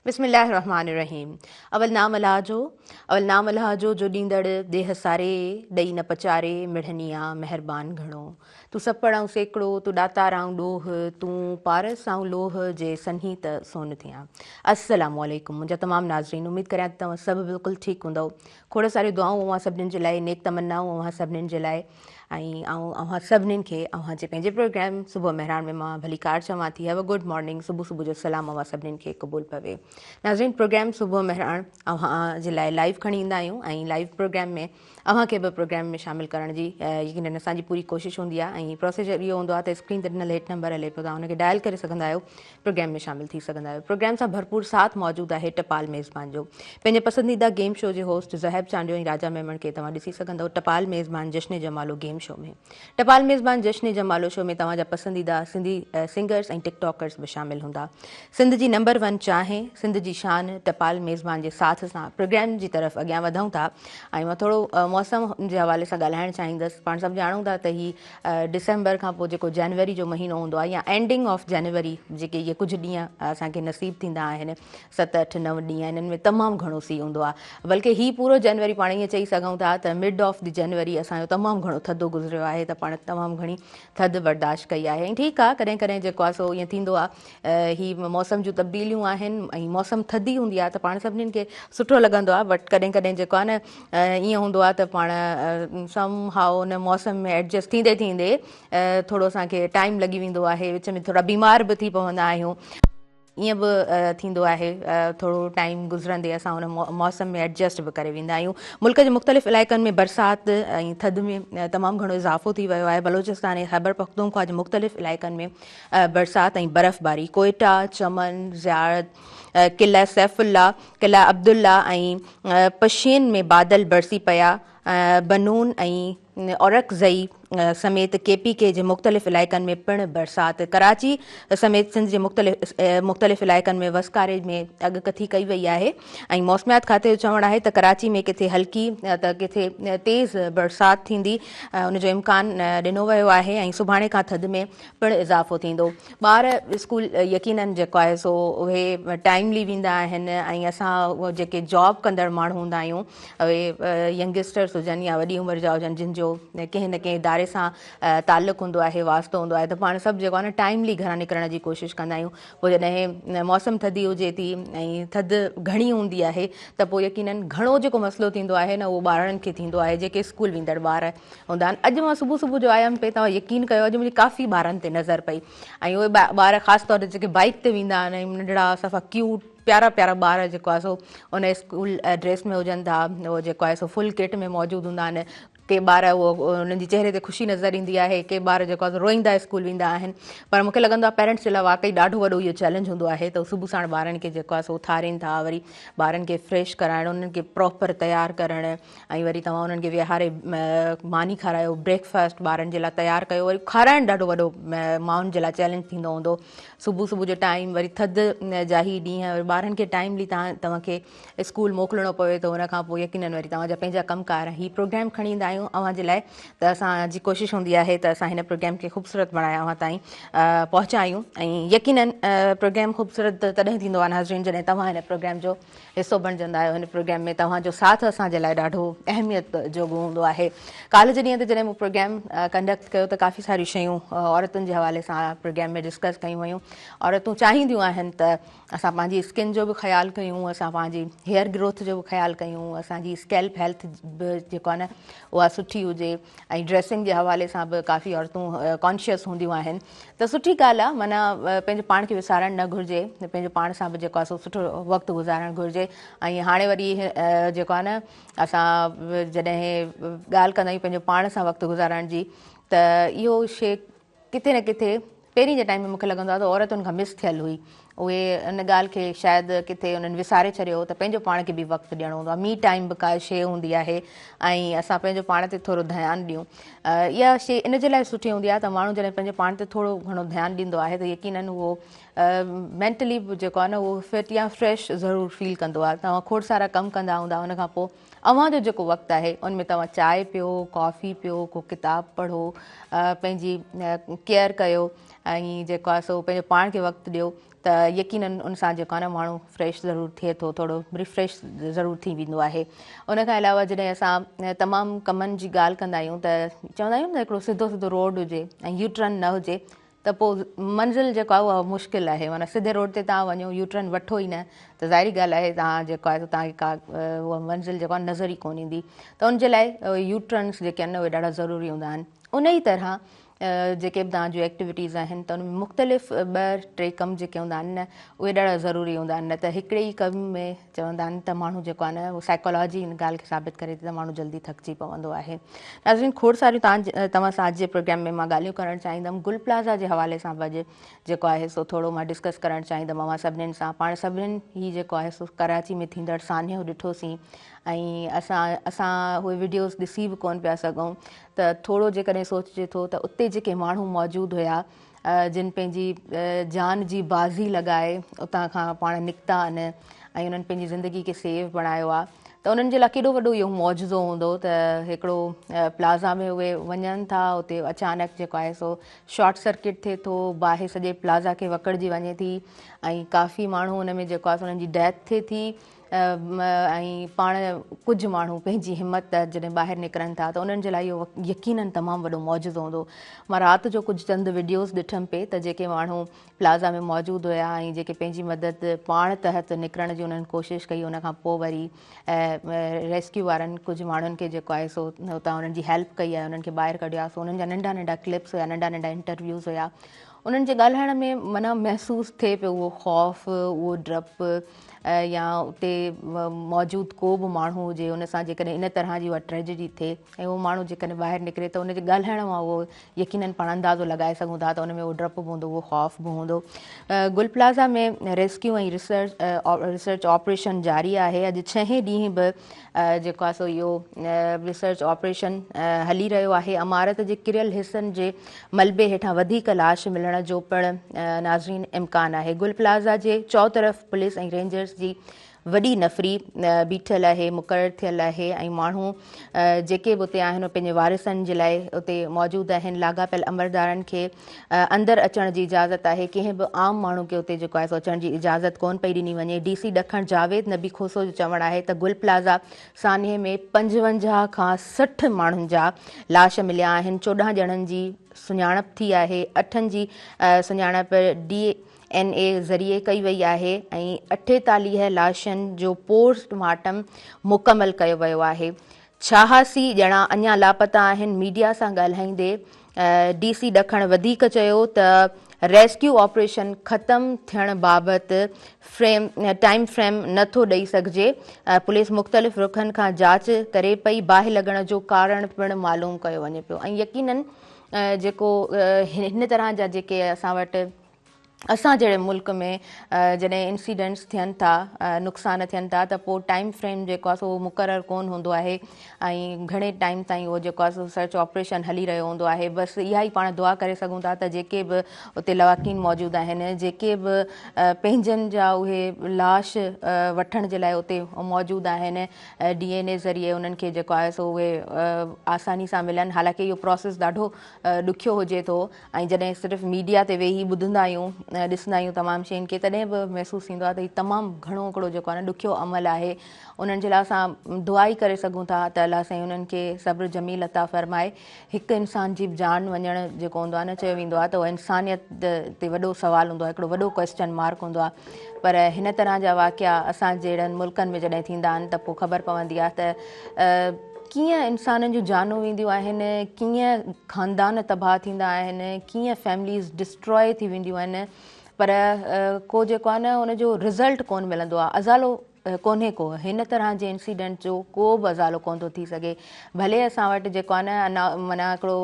بسم الله الرحمٰن الرحيم اول نام الله جو اول نام الله جو جو ڏيندڙ ڏيهه ساري ڏئي نه پچاري مڙهني آ مهربان گهڻو تون سپڙ آئون سيڪڙو تون ڏاتار آئون ڏوهه تون پارس آئون لوهه جي سنهي ته سون ٿيان السلام عليڪم منهنجا تمام ناظرين اميد ڪريان ٿي توهان سڀ بلڪل ٺيڪ هوندؤ کوڙ ساريون دعائون اوهان سڀنين جي لاء نيڪ تمنائون اوهان سڀنين جي لاء ۽ آئون اوهان سڀنين کي اوهان جي پنهنجي پروگرام صبح مهراڻ ۾ مان ڀليڪار چوان ٿي have a good morning صبح صبح جو سلام اوهان سڀنين کي قبول پوي ناظرين پروگرام صبح مهراڻ اوهان جي لاء لائيو کڻي ايندا آهيون ۽ لائيو پروگرام ۾ اوهان کي به پروگرام ۾ شامل ڪرڻ جي يقينن اسان جي پوري ڪوشش هوندي آهي ۽ پروسيجر اهو هوندو آهي ته اسڪرين تي ڏنل هيٺ نمبر هلي پيو توهان ان کي ڊائل ڪري سگهندا آهيو پروگرام ۾ شامل ٿي سگهندا آهيو. پروگرام سان ڀرپور ساٿ موجود آهي ٽپال ميزبان جو. پنهنجي پسنديده گيم شو جي هوسٽ زوهيب چانڊيو ۽ راجا ميمڻ کي توهان ڏسي سگهندؤ ٽپال ميزبان جشن جمالو گيم شو ۾. ٽپال ميزبان جشن جمالو شو ۾ توهان جا پسنديده سنڌي سنگرز ۽ ٽڪ ٽاڪرز به شامل هوندا. سنڌ جي نمبر ون چانهه، سنڌ جي شان ٽپال ميزبان جي ساٿ سان پروگرام جي طرف اڳيان وڌون ٿا ۽ مان ٿورو موسم جي حوالي سان ڳالهائڻ چاهيندس. پاڻ سڀ ڄاڻون ٿا ته هي ڊسمبر کان پوء جيڪو جنوري جو مهينو هوندو آهي يا اينڊنگ آف جنوري جيڪي اهي ڪجهه ڏينهن اسان کي نصيب ٿيندا آهن ست اٺ نو ڏينهن انهن ۾ تمام گهڻو سيء هوندو آهي بلڪه هي پورو جنوري پاڻ ائين چئي سگهون ٿا ته مڊ آف the جنوري اسان جو تمام گهڻو ٿڌو گذريو آهي ته پاڻ تمام گهڻي ٿڌ برداشت ڪئي آهي ۽ ٺيڪ آهي ڪڏهن ڪڏهن جيڪو آهي سو ائين ٿيندو آهي هي موسم جون تبديليون آهن ۽ موسم ٿڌي هوندي آهي ته پاڻ سڀني کي سٺو لڳندو آهي بٽ ڪڏهن ڪڏهن جيڪو آهي نه ائين هوندو آهي ته پاڻ سم هائو ان موسم ۾ ايڊجسٽ ٿيندي ٿيندي ٿورو اسان کي ٽائيم لڳي ويندو آهي وچ ۾ ٿورا بيمار به ٿي پوندا آهيون ائين به ٿيندو آهي ٿورو ٽائيم گذرندي اسان ان موسم ۾ ايڊجسٽ به ڪري ويندا آهيون ملڪ جي مختلف علائقن ۾ برسات ۽ ٿڌ ۾ تمام گهڻو اضافو ٿي ويو آهي بلوچستان ۽ خيبر پختونخوا جي مختلف علائقن ۾ برسات ۽ برفباري ڪوئيٽا چمن زيارت قلعه سيف الله قلعه عبدالله ۽ پشين ۾ بادل برسي پيا، بنون ۽ اورڪزئي سميت ڪي پي ڪي جي مختلف علائقن ۾ پڻ برسات، ڪراچي سميت سنڌ جي مختلف علائقن ۾ وسڪاري ۾ اڳڪٿي ڪئي وئي آهي ۽ موسميات کاتي جو چوڻ آهي ته ڪراچي ۾ ڪٿي هلڪي ته ڪٿي تيز برسات ٿيندي ان جو امڪان ڏنو ويو آهي ۽ سڀاڻي کان ٿڌ ۾ پڻ اضافو ٿيندو. ٻار اسڪول يقينن جيڪو آهي سو اهي ٽائيملي ويندا آهن ۽ اسان جيڪي جاب ڪندڙ ماڻهو هوندا آهيون اهي ينگسٽرس هجن يا وڏي عمر جا هجن جن جو ڪنهن نه ڪنهن اداري سان تعلق هوندو آهي واسطو هوندو آهي ته پاڻ سڀ جيڪو آهي نه ٽائيملي گهران نڪرڻ جي ڪوشش ڪندا آهيون پوء جڏهن موسم ٿڌي هجي ٿي ۽ ٿڌ گهڻي هوندي آهي ته پوء يقينن گهڻو جيڪو مسئلو ٿيندو آهي نه اهو ٻارڙن کي ٿيندو آهي جيڪي اسڪول ويندڙ ٻار هوندا آهن اڄ مان صبح صبح جو آيم پئي توهان يقين ڪيو اڄ منهنجي ڪافي ٻارن تي نظر پئي ۽ اهي ٻار خاص طور تي جيڪي بائيڪ تي ويندا آهن ۽ ننڍڙا صفا ڪيوٽ پيارا پيارا ٻار جيڪو آهي سو ان اسڪول ڊريس ۾ هجن ٿا اهو جيڪو آهي سو فل ڪٽ ۾ موجود هوندا آهن ڪي ٻار اهو انهن جي چهري تي خوشي نظر ايندي آهي ڪي ٻار جيڪو آهي روئيندا اسڪول ويندا آهن پر مونکي لڳندو آهي پيرنٽس جي لاء واقعي ڏاڍو وڏو اهو چئلينج هوندو آهي ته صبح ساڻ ٻارن کي جيڪو آهي سو اٿارين ٿا وري ٻارن کي فريش ڪرائڻ انهن کي پراپر تيار ڪرڻ ۽ وري توهان انهن کي ويهاري ماني کارايو بريڪ فاسٽ ٻارن جي لاء تيار ڪيو وري کارائڻ ڏاڍو وڏو مائن جي لاء چئلينج ٿيندو هوندو صبح صبح جو ٽائيم وري ٿڌ جا هي ڏينهن وري ٻارن کي ٽائيملي توهان توهان کي اسڪول موڪلڻو پوي ٿو ان کان پوء يقينن وري توهان جا پنهنجا ڪم ڪار هي پروگرام کڻي ايندا آهيون اوهان جي لاء ته اسان جي ڪوشش هوندي آهي ته اسان هن پروگرام کي خوبصورت بڻائي اوهان تائين پهچايون ۽ يقينن پروگرام خوبصورت تڏهن ٿيندو آهي ناظرين جڏهن توهان هن پروگرام جو حصو بڻجندا آهيو هن پروگرام ۾ توهان جو ساٿ اسان جي لاء ڏاڍو اهميت جوڳو هوندو آهي ڪالهه جي ڏينهن تي جڏهن مون پروگرام ڪنڊڪٽ ڪيو ته ڪافي ساريون شيون عورتن جي حوالي سان پروگرام ۾ ڊسڪس ڪيون ويون عورتون چاهينديون آهن ته اسان پنهنجي اسڪن جو به خيال ڪيون اسان پنهنجي هيئر گروٿ جو به خيال ڪيون اسان جي اسڪيلپ هيلٿ به جيڪو آهي نه اها سٺي هجي ۽ ڊريسنگ جي حوالي سان به ڪافي عورتون ڪانشيس هونديون آهن ته سٺي ڳالهه آهي معنيٰ پنهنجو پاڻ کي وسارڻ نه گهرجي پنهنجو پاڻ سان به جيڪو آهي سو سٺو وقت گذارڻ گهرجي ۽ هاڻي وري جيڪو آهي نه اسان جڏهن ڳالهه ڪندا آهيون پنهنجو پاڻ سان وقت گذارڻ جي ته اهو شي ڪٿي نه ڪٿي پهرين جي ٽائيم ۾ مونکي لڳندو آهي ته عورتن کان مس ٿيل هئي اهي ان ڳالهه کي شايد ڪٿي انهن وساري ڇڏيو هو ته پنهنجو پاڻ کي به وقت ڏيڻو هوندو آهي مي ٽائيم به ڪا شيء هوندي آهي ۽ اسان پنهنجو پاڻ تي ٿورو ڌيان ڏيون اها شيء ان جي لاء سٺي هوندي آهي ته ماڻهو جڏهن پنهنجو پاڻ تي ٿورو گهڻو ڌيان ڏيندو آهي ته يقينن اهو مينٽلي به جيڪو آهي نه اهو فٽ يا فريش ضرور فيل ڪندو آهي توهان کوڙ سارا ڪم ڪندا هوندا ان کان پوء اوهان جو جيڪو وقت آهي ان ۾ توهان چانهه پيو ڪافي پيو ڪو ڪتاب پڙهو پنهنجي ڪيئر ڪيو. ۽ جيڪو آهي سو پنهنجو پاڻ کي وقت ڏيو ته يقينن ان سان جيڪو آهي نه ماڻهو فريش ضرور ٿئي ٿو ٿورو ريفريش ضرور ٿي ويندو آهي. ان کان علاوه جڏهن اسان تمام ڪمن جي ڳالهه ڪندا آهيون ته چوندا آهيون نه هڪڙو سڌو سڌو روڊ هجي ۽ يو ٽرن نه هجي ته پوء منزل جيڪو آهي اها مشڪل آهي معنيٰ سڌي روڊ تي توهان وڃو يو ٽرن وٺو ئي نه ته ظاهري ڳالهه آهي توهان جيڪو آهي توهان کي ڪا اها منزل جيڪو آهي نظر ئي ڪونه ايندي ته ان جي لاء يو ٽرنس جيڪي آهن اهي ڏاڍا ضروري هوندا آهن ان ئي طرح جيڪي به توهان جون ايڪٽيوٽيز آهن ته ان ۾ مختلف ٻه ٽي ڪم جيڪي هوندا آهن نه اهي ڏاڍا ضروري هوندا آهن نه ته هڪڙي ئي ڪم ۾ چوندا آهن ته ماڻهو جيڪو آهي نه اهو سائيڪالاجي ان ڳالهه کي ثابت ڪري ٿي ته ماڻهو جلدي ٿڪجي پوندو آهي. ناظرين کوڙ ساريون توهان توهان سان اڄ جي پروگرام ۾ مان ڳالهيون ڪرڻ چاهيندم گل پلازا جي حوالي سان به اڄ جيڪو آهي سو ٿورو مان ڊسڪس ڪرڻ چاهيندم اوهان سڀنين سان پاڻ سڀنين هي جيڪو آهي سو ڪراچي ۾ ٿيندڙ سانحو ڏٺوسين ۽ اسان اسان اهي وڊيوز ڏسي به ڪون پيا سگهون ته ٿورو جيڪڏهن سوچجي ٿو ته اتي جيڪي ماڻهو موجود هيا جن پنهنجي جان جي بازي لڳائي اتان کان پاڻ نڪتا آهن ۽ انهن پنهنجي زندگي کي سيو بڻايو آهي ته انهن جي لاء ڪيڏو وڏو اهو معجزو هوندو ته هڪڙو پلازا ۾ اهي وڃن ٿا اتي اچانڪ جيڪو آهي سو شارٽ سرڪٽ ٿئي ٿو باهه سڄي پلازا کي وڪڙجي وڃي ٿي ۽ ڪافي ماڻهو ان ۾ جيڪو آهي سو انهن جي ڊيٿ ٿئي ٿي ۽ پاڻ ڪجهه ماڻهو پنهنجي همت تحت جڏهن ٻاهر نڪرن ٿا ته انهن جي لاء اهو يقينن تمام وڏو معجزو هوندو. مان رات جو ڪجهه چند وڊيوز ڏٺم پئي ته جيڪي ماڻهو پلازا ۾ موجود هيا ۽ جيڪي پنهنجي مدد پاڻ تحت نڪرڻ جي انهن ڪوشش ڪئي ان کان پوء وري ريسڪيو وارن ڪجهه ماڻهن کي جيڪو آهي سو اتان انهن جي هيلپ ڪئي آهي انهن کي ٻاهر ڪڍيو آهي سو انهن جا ننڍا ننڍا ڪلپس هيا ننڍا ننڍا انٽرويوز هيا انهن جي ڳالهائڻ ۾ معنيٰ محسوس ٿئي پيو اهو خوف اهو ڊپ يا اتي موجود ڪو به ماڻهو هجي ان سان جيڪڏهن ان طرح جي اها ٽريجڊي ٿئي ۽ اهو ماڻهو جيڪڏهن ٻاهر نڪري ته ان جي ڳالهائڻ مان اهو يقينن پاڻ اندازو لڳائي سگهون ٿا ته ان ۾ اهو ڊپ به هوندو اهو خوف به هوندو. گل پلازا ۾ ريسڪيو ۽ ريسرچ آپريشن جاري آهي اڄ ڇهين ڏينهن به جيڪو آهي سو اهو ريسرچ آپريشن هلي رهيو آهي عمارت جي ڪريل حصن جي ملبي هيٺان وڌيڪ لاش ملڻ جو پڻ ناظرين امڪان آهي گل پلازا جي چؤطرف پوليس ۽ رينجرز جي وڏي نفري بيٺل آهي مقرر ٿيل آهي ۽ ماڻهو جيڪي به اتي آهن پنهنجي وارثن جي لاء اتي موجود آهن لاڳاپيل عملدارن کي اندر اچڻ جي اجازت آهي ڪنهن به عام ماڻهو کي اتي جيڪو آهي سو اچڻ جي اجازت ڪونه پئي ڏني وڃي ڊي سي ڏکڻ جاويد نبي کوسو جو چوڻ آهي ته گل پلازا سانحي ۾ 55 کان 60 ماڻهن جا لاش مليا آهن 14 ڄڻن جي سڃاڻپ ٿي آهي اٺن جي سڃاڻپ ڊي اين اي ذريعي ڪئي وئي آهي ۽ 48 لاشن جو پوسٽ مارٽم مڪمل ڪيو ويو آهي 86 ڄڻا اڃا لاپتا آهن، ميڊيا سان ڳالهائيندي ڊي سي ڏکڻ وڌيڪ چيو ته ريسڪيو آپريشن ختم ٿيڻ بابت فريم ٽائيم فريم نه ٿو ڏئي سگهجي، پوليس مختلف رخن کان جاچ ڪري پئي، باهه لڳڻ جو ڪارڻ پڻ معلوم ڪيو وڃي پيو ۽ يقينن جيڪو هن طرح جا جيڪي اسان وٽ اسان جهڙي ملڪ ۾ جڏهن انسيڊنٽس ٿين ٿا نقصان ٿين ٿا ته پوء ٽائيم فريم جيڪو آهي سو مقرر ڪون هوندو آهي ۽ گهڻي ٽائيم تائين اهو جيڪو آهي سو سرچ آپريشن هلي رهيو هوندو آهي بس اها ئي پاڻ دعا ڪري سگهون ٿا ته جيڪي به اتي لواقين موجود آهن جيڪي به پنهنجن جا اهي لاش وٺڻ جي لاء اتي موجود آهن ڊي اين اي ذريعي انهن کي جيڪو آهي سو اهي آساني سان ملن حالانڪه اهو پروسيس ڏاڍو ڏکيو هجي ٿو ۽ جڏهن صرف ميڊيا تي ويهي ٻڌندا آهيون ڏسندا آهيون تمام شين کي تڏهن به محسوس ٿيندو آهي ته هي تمام گهڻو هڪڙو جيڪو آهي نه ڏکيو عمل آهي انهن جي لاء اسان دعا ئي ڪري سگهون ٿا ته الله سائين انهن کي صبر جميل عطا فرمائي هڪ انسان جي جان وڃڻ جيڪو هوندو آهي نه چيو ويندو آهي ته اهو انسانيت تي وڏو سوال هوندو آهي هڪڙو وڏو ڪويسچن مارڪ هوندو آهي پر هن طرح جا واقعا اسان جهڙن ملڪن ۾ جڏهن ٿيندا آهن ته پوء خبر پوندي آهي ته ڪيئن انسانن جون جانون وينديون آهن، ڪيئن خاندان تباهه ٿيندا آهن، ڪيئن فيمليز ڊسٽرائي ٿي وينديون آهن پر ڪو جيڪو آهي نه ان جو رزلٽ ڪون ملندو آهي ازالو ڪونهي ڪو هن طرح جي انسيڊنٽ جو ڪو به ازالو ڪون ٿو ٿي سگهي ڀلي اسان وٽ جيڪو آهي نه معنيٰ هڪڙو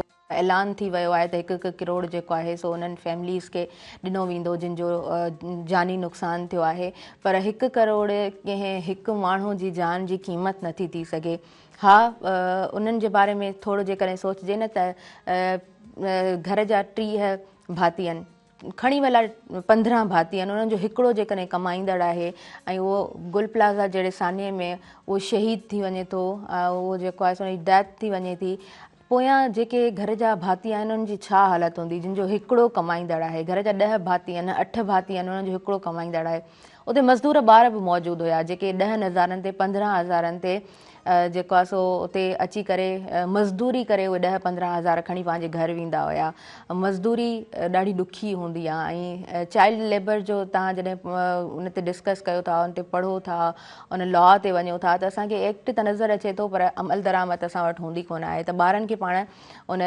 اعلان ٿي ويو آهي ته هڪ هڪ ڪروڙ جيڪو آهي سو انهن فيمليز کي ڏنو ويندو جن جو جاني نقصان ٿيو آهي پر هڪ ڪروڙ ڪنهن هڪ ماڻهو جي جان جي قيمت نٿي ٿي سگهي ها انهن جي باري ۾ ٿورو جيڪڏهن سوچجي نه ته گهر جا 30 ڀاتي آهن کڻي ڀلا 15 ڀاتي آهن انهن جو هڪڙو جيڪڏهن ڪمائيندڙ آهي ۽ اهو گل پلازا جهڙي سانحي ۾ اهو شهيد ٿي وڃي ٿو اهو جيڪو آهي سو ان جي ڊيٿ ٿي وڃي ٿي. پويان جيڪي گهر جا ڀاتي آهن انهن جي ڇا حالت هوندي جن جو هڪڙو ڪمائيندڙ آهي گهر جا ڏهه ڀاتي آهن اٺ ڀاتي آهن انهن جو هڪڙو ڪمائيندڙ آهي اتي مزدور ٻار به موجود هيا جيڪي ڏهن هزارن تي 15 هزارن تي جيڪو آهي سو اتي اچي ڪري مزدوري ڪري اهي ڏهه 15 هزار کڻي پنهنجي گهر ويندا هيا. مزدوري ڏاڍي ڏکي هوندي آهي ۽ چائلڊ ليبر جو توهان جڏهن ان تي ڊسڪس ڪيو ٿا ان تي پڙهو ٿا ان لا تي وڃو ٿا ته اسان کي ايڪٽ ته نظر اچي ٿو پر عمل درآمد اسان وٽ هوندي ڪونه آهي ته ٻارن کي پاڻ ان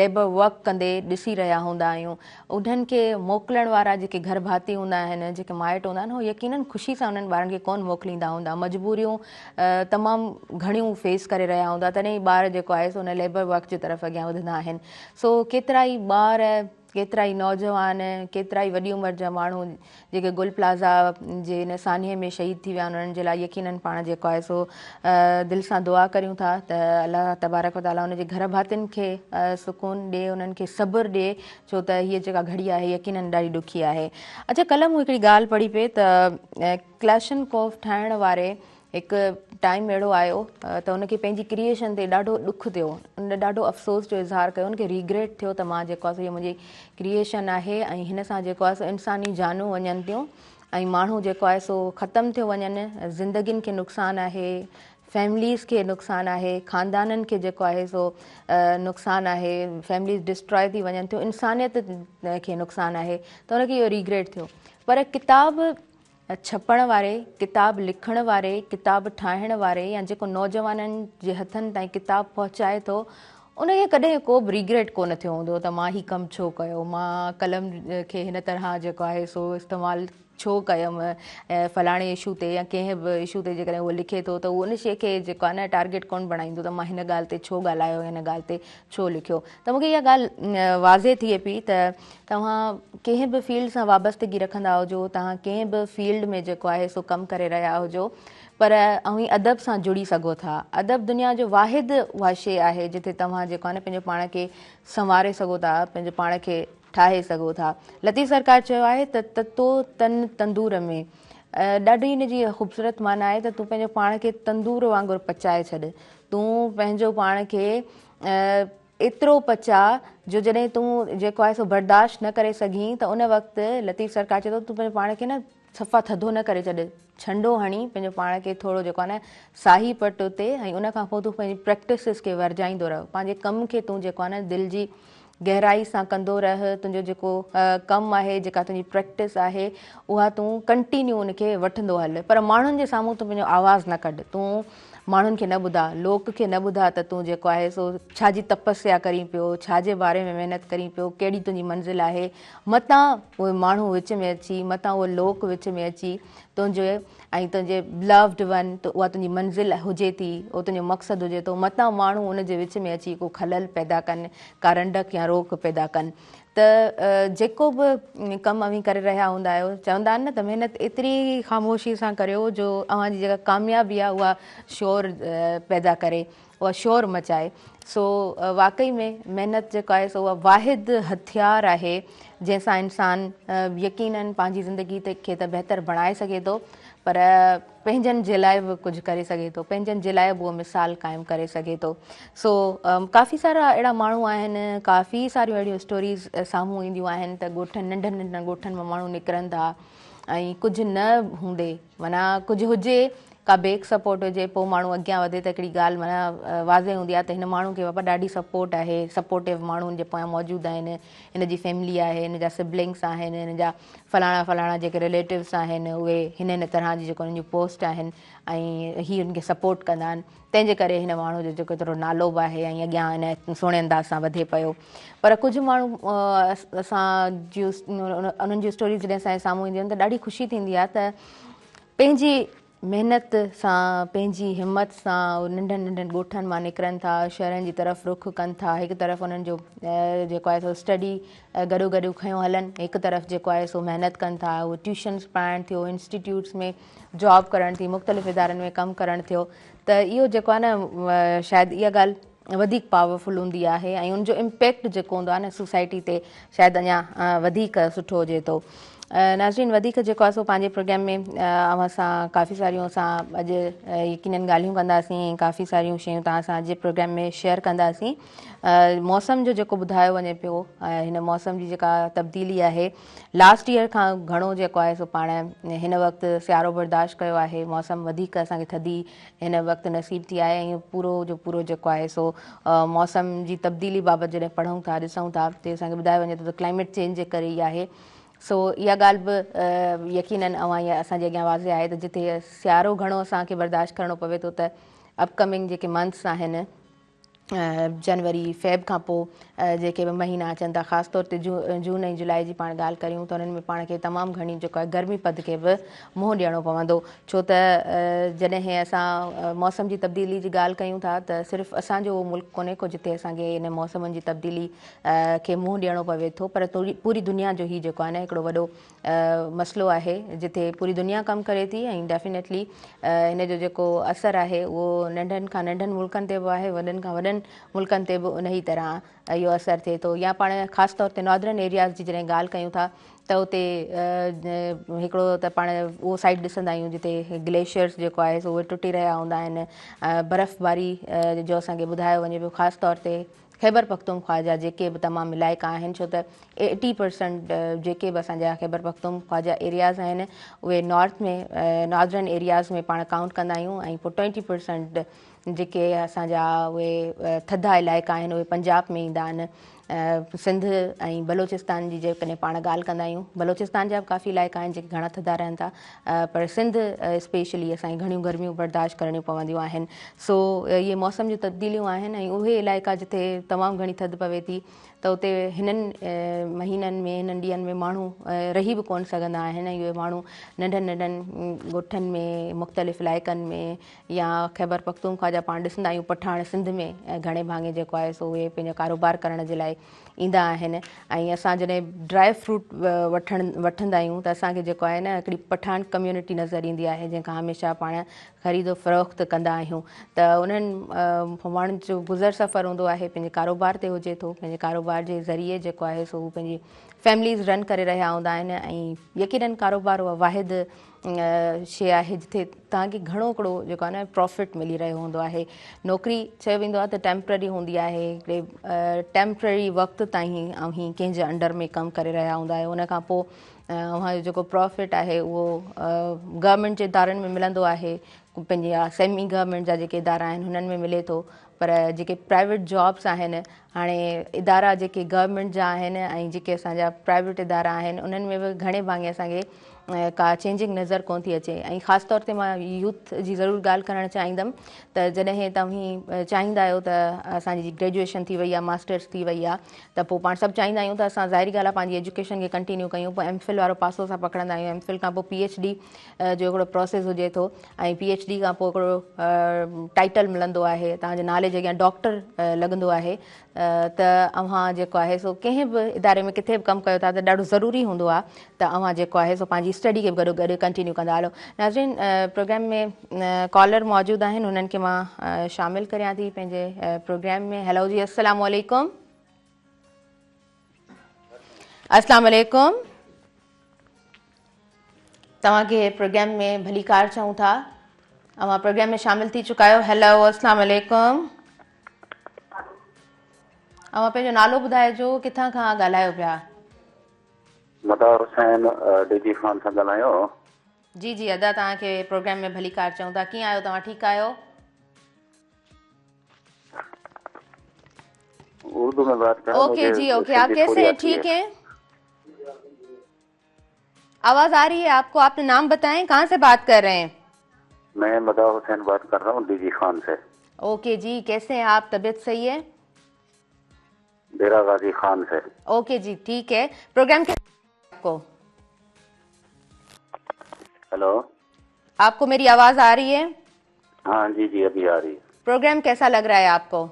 ليبر ورڪ ڪندي ڏسي رهيا هوندا آهيون. انهن کي موڪلڻ وارا جيڪي گهر ڀاتي هوندا آهن، جيڪي مائٽ هوندا آهن، هو يقينن خوشي سان انهن ٻارن کي ڪونه موڪليندا هوندا. مجبوريون تمام گهڻيون فيس ڪري رهيا هوندا تڏهن ئي ٻار جيڪو آهي سو ان ليبر ورڪ جي طرف اڳيان وڌندا آهن. سو ڪيترائي ٻار، ڪيترائي نوجوان، ڪيترائي وڏي عمر جا ماڻهو جيڪي گل پلازا جي ان سانحي ۾ شهيد ٿي ويا آهن انهن جي لاء يقينن پاڻ جيڪو آهي سو دل سان دعا ڪريون ٿا ته الله تبارڪ وتعاليٰ ان جي گهر ڀاتين کي سڪون ڏي انهن کي صبر ڏي ڇو ته هيء جيڪا گهڙي آهي يقينن ڏاڍي ڏکي آهي. اڇا ڪلهه مون هڪڙي ڳالهه پڙهي پئي ته ڪلاشنڪوف ٺاهڻ واري هڪ ٽائيم اهڙو آيو ته ان کي پنهنجي ڪريئيشن تي ڏاڍو ڏک ٿيو ان ڏاڍو افسوس جو اظهار ڪيو ان کي ريگريٽ ٿيو ته مان جيڪو آهي سو هي منهنجي ڪريئيشن آهي ۽ هن سان جيڪو آهي سو انساني جانون وڃن ٿيون ۽ ماڻهو جيڪو آهي سو ختم ٿيو وڃن زندگين کي نقصان آهي فيمليز کي نقصان آهي خاندانن کي جيڪو آهي سو نقصان آهي فيمليز ڊسٽرائي ٿي وڃن ٿيون انسانيت کي نقصان آهي ته ان کي اهو ريگريٽ ٿيو پر ڪتاب ڇپڻ واري، ڪتاب لکڻ واري، ڪتاب ٺاهڻ واري يا جيڪو نوجوانن جي هٿن تائين ڪتاب پهچائي ٿو، ان کي ڪڏهن ڪو به ريگريٽ ڪونه ٿيو هوندو ته مان هي ڪم ڇو ڪيو، مان قلم کي هن طرح جيڪو آهي سو استعمال ڇو ڪيم، فلاڻي اشو تي يا ڪنهن به اشو تي جيڪڏهن هو لکي ٿو ته هو ان شيء کي جيڪو آهي نه ٽارگيٽ ڪونه بڻائيندو ته مان هن ڳالهه تي ڇو ڳالهايو هن ڳالهه تي ڇو لکيو ته مون کي اها ڳالهه واضح ٿئي پئي ته توهان ڪنهن به فيلڊ سان وابستگي رکندا هجو، توهان ڪنهن به فيلڊ ۾ جيڪو آهي سو ڪم ڪري رهيا هجو پر اوهين ادب سان جڙي سگهو ٿا. ادب دنيا جو واحد اها شيء آهي جتي توهان جيڪو آهي نه پنهنجو پاڻ کي سنواري سگهو ٿا، پنهنجو پاڻ کي ٺاهي سگهو ٿا. لطيف سرڪار چيو آهي ته تتو تن تندور ۾. ڏاڍي ان جي خوبصورت معنيٰ آهي ته تون پنهنجو پاڻ کي تندور وانگر پچائي ڇڏ. تون پنهنجو پاڻ کي ايترو پچاء جو جڏهن تون جيڪو آهي سو برداشت نه ڪري سگهين ته ان وقت لطيف سرڪار چئي ٿو تون پنهنجو پاڻ کي نه صفا ٿڌو نه ڪري ڇڏ ڇنڊو هڻي پنهنجو پاڻ کي ٿورو جيڪو آهي نه ساهي پٽ اتي ۽ ان کان پوء تون پنهنجي پريڪٽسز کي ورجائيندو رهه پنهنجي ڪم کي تون جيڪو آهي نه دل جي گهرائي سان ڪندو رهه تنهنجو جيڪو ڪم آهي جيڪا تنهنجي پريڪٽس آهي اها تون ڪنٽينيو ان کي وٺندو هل پر ماڻهن جي سامهون تون پنهنجو آواز نه ڪڍ تون ماڻهن کي نه ٻڌاء، لوڪ کي نه ٻڌاء ته تون جيڪو آهي سو ڇا جي تپسيا ڪرين پيو، ڇا جي باري ۾ محنت ڪرين پيو، ڪهڙي تنهنجي منزل آهي، متان اهي ماڻهو وچ ۾ اچي، متان اهو لوڪ وچ ۾ اچي تنهنجي ۽ تنهنجي بلوڊ ون اها تنهنجي منزل هجي ٿي، اهو تنهنجو مقصد هجي ٿو، متان ماڻهو ان جي وچ ۾ اچي ڪو خلل پيدا ڪن، ڪا رنڊڪ يا روڪ پيدا ڪن. ته جيڪو به ڪم اوهين ڪري رهيا هوندا آهيو چوندا آهن نه ته محنت ايتري خاموشي سان ڪريو جو اوهان جي جيڪا ڪاميابي آهي اها شور پيدا ڪري اها شور مچائي سو واقعي ۾ محنت جيڪو آهي سو اها واحد هٿيار آهي جنهن سان انسان يقينن پنهنجي زندگي کي ته بهتر بڻائي سگهي ٿو پر پنهنجن جي لاء به ڪجهه ڪري سگهي ٿو، پنهنجن جي لاء به اهو مثال قائم ڪري سگهي ٿو. سو ڪافي سارا اهڙا ماڻهو آهن، ڪافي ساريون اهڙيون اسٽوريز سامهون اينديون آهن ته ڳوٺن ننڍن ننڍن ڳوٺن مان ماڻهو نڪرن ٿا ۽ ڪجهه نه هوندي معنيٰ ڪجهه هجي ڪا بيڪ سپورٽ هجي پوء ماڻهو اڳيان وڌي ته هڪڙي ڳالهه معنيٰ واضح هوندي آهي ته هن ماڻهو کي بابا ڏاڍي سپورٽ آهي، سپورٽو ماڻهو هن جي پويان موجود آهن، هن جي فيملي آهي، هن جا سبلنگس آهن، هن جا فلاڻا فلاڻا جيڪي رليٽوز آهن اهي هن هن طرح جي جيڪو انهن جون پوسٽ آهن ۽ هي انهن کي سپورٽ ڪندا آهن تنهن جي ڪري هن ماڻهو جو جيڪو ايترو نالو به آهي ۽ اڳيان هن سهڻي انداز سان وڌي پيو پر ڪجهه ماڻهو اسان جون انهن جون اسٽوريز جڏهن اسان جي سامهون اينديون آهن ته ڏاڍي خوشي ٿيندي آهي ته پنهنجي محنت سان پنهنجي همت سان اهي ننڍن ننڍن ڳوٺن مان نڪرن ٿا شهرن جي طرف رخ ڪن ٿا هڪ طرف انهن جو جيڪو آهي سو اسٽڊي گڏو گڏ کنيو هلن هڪ طرف جيڪو آهي سو محنت ڪن ٿا اهي ٽيوشنس پڙهائڻ ٿيو انسٽيٽيوٽس ۾ جاب ڪرڻ ٿي مختلف ادارن ۾ ڪم ڪرڻ ٿيو ته اهو جيڪو آهي نه شايد اها ڳالهه وڌيڪ پاورفل هوندي آهي ۽ ان جو امپيڪٽ جيڪو هوندو آهي نه سوسائٽي تي شايد اڃا وڌيڪ سٺو هجي ٿو. ناظرين وڌيڪ جيڪو آهي سو پنهنجي پروگرام ۾ اوهان سان ڪافي ساريون اسان اڄ يقينن ڳالهيون ڪنداسين ۽ ڪافي ساريون شيون توهان سان اڄ پروگرام ۾ شيئر ڪنداسين. موسم جو جيڪو ٻڌايو وڃي پيو هن موسم جي جيڪا تبديلي آهي لاسٽ ايئر کان گهڻو جيڪو آهي سو پاڻ هن وقت سيارو برداشت ڪيو آهي، موسم وڌيڪ اسان کي ٿڌي هن وقت نصيب ٿي آهي ۽ پورو جو پورو جيڪو آهي سو موسم جي تبديلي بابت جڏهن پڙهون ٿا ڏسون ٿا ته اسان کي ٻڌايو وڃي ٿو ته ڪلائميٽ چينج جي ڪري ئي آهي. سو اها ڳالهه به يقينن اوهان يا اسان جي اڳيان واضح آهي ته جتي سيارو گهڻو اسان کي برداشت ڪرڻو پوي ٿو ته اپ ڪمنگ جيڪي منٿس آهن جنوري فيب کان پوء جيڪي به مهينا اچن ٿا خاص طور تي جون ۽ جولاء جي پاڻ ڳالهه ڪريون ته انهن ۾ پاڻ کي تمام گهڻي جيڪو آهي گرمي پد کي به منهن ڏيڻو پوندو ڇو ته جڏهن اسان موسم جي تبديلي جي ڳالهه ڪيون ٿا ته صرف اسان جو اهو ملڪ ڪونهي ڪو جتي اسان کي ان موسمن جي تبديلي کي منهن ڏيڻو پوي ٿو پر پوري دنيا جو هي جيڪو آهي نه هڪڙو وڏو مسئلو آهي جتي پوري دنيا ڪم ڪري ٿي ۽ ڊيفينيٽلي ان جو جيڪو اثر آهي اهو ننڍن کان ننڍن ملڪن تي به آهي وڏن کان وڏن ملڪن تي به ان ئي طرح اهو اثر ٿئي ٿو يا پاڻ خاص طور تي ناردرن ايرياز جي جڏهن ڳالهه ڪيون ٿا ته اتي هڪڙو ته پاڻ اهو سائيڊ ڏسندا آهيون جتي گليشيئرس جيڪو آهي سو اهي ٽٽي رهيا هوندا آهن برف باري جو اسان کي ٻڌايو وڃي پيو خاص طور تي خيبر پختونخوا جا جيڪي به تمام علائقا آهن ڇو ته ايٽي پرسنٽ جيڪي به اسان جا خيبر پختونخوا جا ايرياز آهن اهي نارٿ ۾ ناردرن ايرياز ۾ پاڻ ڪائونٽ ڪندا آهيون ۽ پوء ٽوئنٽي پرسنٽ جيڪي اسان جا اهي ٿڌا علائقا آهن اهي پنجاب ۾ ايندا آهن. سنڌ ۽ بلوچستان جي جيڪڏهن پاڻ ڳالهه ڪندا آهيون بلوچستان جا به ڪافي علائقا آهن جيڪي گهڻا ٿڌا رهن ٿا پر سنڌ اسپيشلي اسان کي گهڻيون گرميون برداشت ڪرڻيون پونديون آهن سو اهي موسم جون تبديليون آهن ۽ اهي علائقا جتي تمام گهڻي ٿڌ پوي ٿي ته اتي هنن مهينن ۾ هنن ڏينهن ۾ ماڻهو رهي به ڪونه سگهندا آهن ۽ اهي ماڻهو ننڍن ننڍن ڳوٺن ۾ مختلف علائقن ۾ يا خيبر پختونخوا جا پاڻ ڏسندا آهيون پٺاڻ سنڌ ۾ گهڻي ڀاڱي جيڪو آهي سو اهي پنهنجو ڪاروبار ڪرڻ جي لاء ايندا آهن ۽ اسان جڏهن ڊرائي فروٽ وٺڻ وٺندا آهيون ته اسان کي جيڪو آهي نه هڪڙي پٺاڻ ڪميونٽي نظر ايندي آهي جنهن کان هميشه پاڻ خريد و فروخت ڪندا آهيون ته انهن ماڻهن جو گذر سفر هوندو آهي پنهنجي ڪاروبار تي هجي ٿو پنهنجي ڪاروبار جي ذريعي جيڪو آهي سو هو پنهنجي فيمليز رن ڪري رهيا هوندا آهن ۽ يقينن ڪاروبار اها واحد شيء آهي جتي توهان کي گهڻو هڪڙو جيڪو آهي نه پرافٽ ملي رهيو هوندو آهي. نوڪري چيو ويندو آهي ته ٽيمپرري هوندي آهي، هڪڙي ٽيمپرري وقت تائين اوهين ڪنهن جي انڊر ۾ ڪم ڪري رهيا هوندا آهيو ان کان پوء اوهان جو جيڪو پرافٽ آهي اهو گورنمينٽ جي ادارن ۾ ملندو آهي پنهنجي سيمي گورنمينٽ جا جيڪي ادارا آهن هنن ۾ ملي ٿو پر جيڪي پرائيويٽ جابس آهن هاڻي ادارا جيڪي گورنمينٽ جا آهن ۽ جيڪي اسان جا پرائيويٽ ادارا آهن انهن ۾ به گهڻي ڀاڱي اسان کي ڪا چينجنگ نظر ڪونه ٿي اچي ۽ خاص طور تي مان يوٿ جي ضرور ڳالهه ڪرڻ چاهيندم ته جڏهن توهين چاهيندا آهيو ته اسان جي گريجوئيشن ٿي وئي آهي ماسٽرس ٿي وئي آهي ته پوء پاڻ سڀ چاهيندا آهيون ته اسان ظاهري ڳالهه آهي پنهنجي ايجوڪيشن کي ڪنٽينيو ڪيون پوء ايم فل وارو پاسو اسان پڪڙندا آهيون ايم فل کان پوء پي ايڇ ڊي جو هڪڙو پروسيس هجي ٿو ۽ پي ايڇ ڊي کان پوء هڪڙو ٽائيٽل ملندو آهي توهان جي نالي جي اڳيان ڊاڪٽر لڳندو آهي ته اوهان جيڪو آهي سو ڪنهن به اداري ۾ ڪٿي به ڪم ڪيو ٿا ته ڏاڍو ضروري هوندو آهي ته اوهان جيڪو آهي سو پنهنجي اسٽڊي کي به گڏو گڏ ڪنٽينيو ڪندا هلو. ناظرين پروگرام ۾ ڪالر موجود آهن انهن کي مان شامل ڪريان ٿي پنهنجي پروگرام ۾ هيلو جي السلام عليڪم. السلام عليڪم. توهان کي پروگرام ۾ ڀليڪار چئون ٿا. اوهان پروگرام ۾ شامل ٿي چڪا آهيو. هيلو السلام عليڪم. اوهان پنهنجو نالو ٻڌائجو ڪٿان کان ڳالهايو پيا. مدار حسين ڊي جي خان سان ڳالهايو. جي جي ادا توهان کي پروگرام ۾ ڀليڪار چئون ٿا. ڪيئن آهيو توهان ٺيڪ آهيو؟ اردو ۾ بات ڪرو. اوڪي جي اوڪي آپ ڪيسي هين ٺيڪ هين؟ آواز آ رهي هي آپ ڪو آپ نام بتائين ڪهان سي بات ڪر رهي هين؟ مين مدار حسين بات ڪر رها هون ڊي جي خان سي. اوڪي جي ڪيسي هين آپ طبيعت صحيح هي؟ ڊيرا غازي خان سي. اوڪي جي ٺيڪ هي پروگرام ڪيسا آپ ڪو؟ هيلو. آپ ڪو ميري آواز آ رهي هي؟ ها جي جي ابي آ رهي هي. پروگرام ڪيسا لڳ رها هي آپ ڪو؟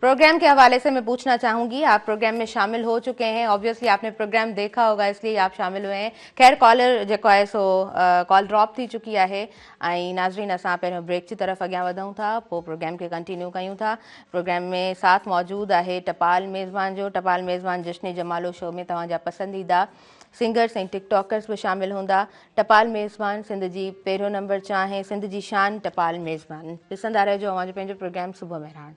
प्रोग्राम के हवाले से मैं पूछना चाहूंगी, आप प्रोग्राम में शामिल हो चुके हैं, ऑब्वियसली आपने प्रोग्राम देखा होगा इसलिए आप शामिल हुए हैं। खैर कॉलर जेको आहे सो कॉल ड्रॉप थी चुकी आहे ऐं नाज़रीन असां पहिरियों ब्रेक जी तरफ़ अॻियां वधूं था, पोइ प्रोग्राम खे कंटिन्यू कयूं था। प्रोग्राम में साथ मौजूद आहे टपाल मेज़बान जो, टपाल मेज़बान जश्न जमालो शो में तव्हांजा पसंदीदा सिंगर्स ऐं टिकटॉकर्स बि शामिल हूंदा। टपाल मेज़बान सिंध जी पहिरियों नंबर चांहि, सिंध जी शान टपाल मेज़बान। ॾिसंदा रहिजो अव्हांजो पंहिंजो प्रोग्राम सुबुह महिराण।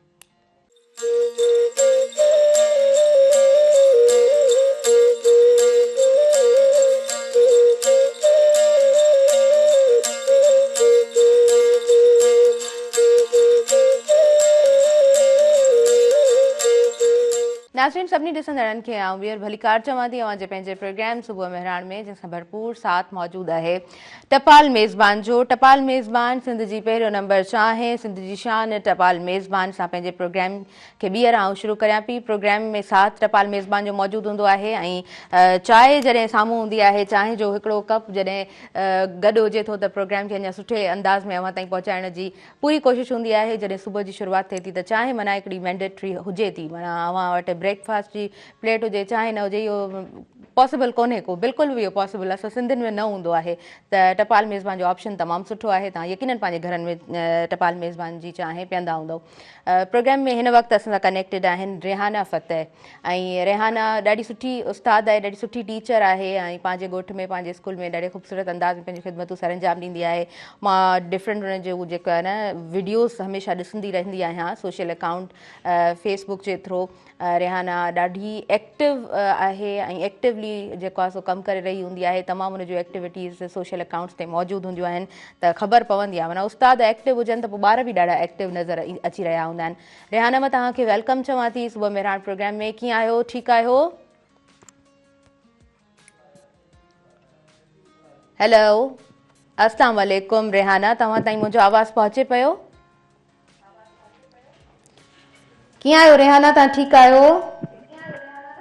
नाज़रीन सभिनी ॾिसंदड़नि खे आउं ॿीहर भलीकार चवां थी अव्हांजे पंहिंजे प्रोग्राम सुबुह महिराण में, जंहिंसां भरपूर साथ मौजूद आहे टपाल मेज़बान जो। टपाल मेज़बान सिंध जी पहिरियों नंबर चांहि, सिंध जी शान टपाल मेज़बान सां पंहिंजे प्रोग्राम खे ॿीहर आउं शुरू करियां पई। प्रोग्राम में साथ टपाल मेज़बान जो मौजूदु हूंदो आहे ऐं चांहि जॾहिं साम्हूं हूंदी आहे, चांहि जो हिकिड़ो कप जॾहिं गॾु हुजे थो त प्रोग्राम खे अञा सुठे अंदाज़ में अव्हां ताईं पहुचाइण जी पूरी कोशिशि हूंदी आहे। जॾहिं सुबुह जी शुरूआत थिए थी त चांहि माना हिकिड़ी मैंडेटरी हुजे थी, माना अव्हां वटि ब्रेकफास्ट जी प्लेट हुजे चांहि न हुजे, इहो पॉसिबल कोन्हे को, बिल्कुलु बि इहो पॉसिबल असां सिंधियुनि में न हूंदो आहे। त टपाल मेज़बान जो ऑप्शन तमामु सुठो आहे, तव्हां यकीनन पंहिंजे घरनि में टपाल मेज़बान जी चांहि पीअंदा हूंदव। प्रोग्राम में हिन वक़्तु असां सां कनेक्टेड आहिनि रेहाना फ़तेह ऐं रेहाना ॾाढी सुठी उस्ताद आहे, ॾाढी सुठी टीचर आहे ऐं पंहिंजे ॻोठ में पंहिंजे स्कूल में ॾाढे ख़ूबसूरत अंदाज़ में पंहिंजी ख़िदमतूं सर अंजाम ॾींदी आहे। मां डिफरेंट हुननि जो जेको आहे न वीडियोस हमेशह ॾिसंदी रहंदी आहियां सोशल अकाउंट फेसबुक जे थ्रू। रेहाना ॾाढी एक्टिव आहे ऐं एक्टिवली जेको आहे सो कमु करे रही हूंदी आहे। तमामु हुन जूं एक्टिविटीज़ सोशल अकाउंट्स ते मौजूदु हूंदियूं आहिनि त ख़बर पवंदी आहे, माना उस्ताद एक्टिव हुजनि त पोइ ॿार बि ॾाढा एक्टिव नज़र अची रहिया हूंदा आहिनि। रेहाना मां तव्हांखे welcome चवां थी सुबुह महिराण प्रोग्राम में। कीअं आहियो? ठीकु आहियो? हेलो, अस्सलाम वालेकुम रेहाना, तव्हां ताईं मुंहिंजो आवाज़ पहुचे पियो? कीअं आहियो रेहाना, तव्हां ठीकु आहियो?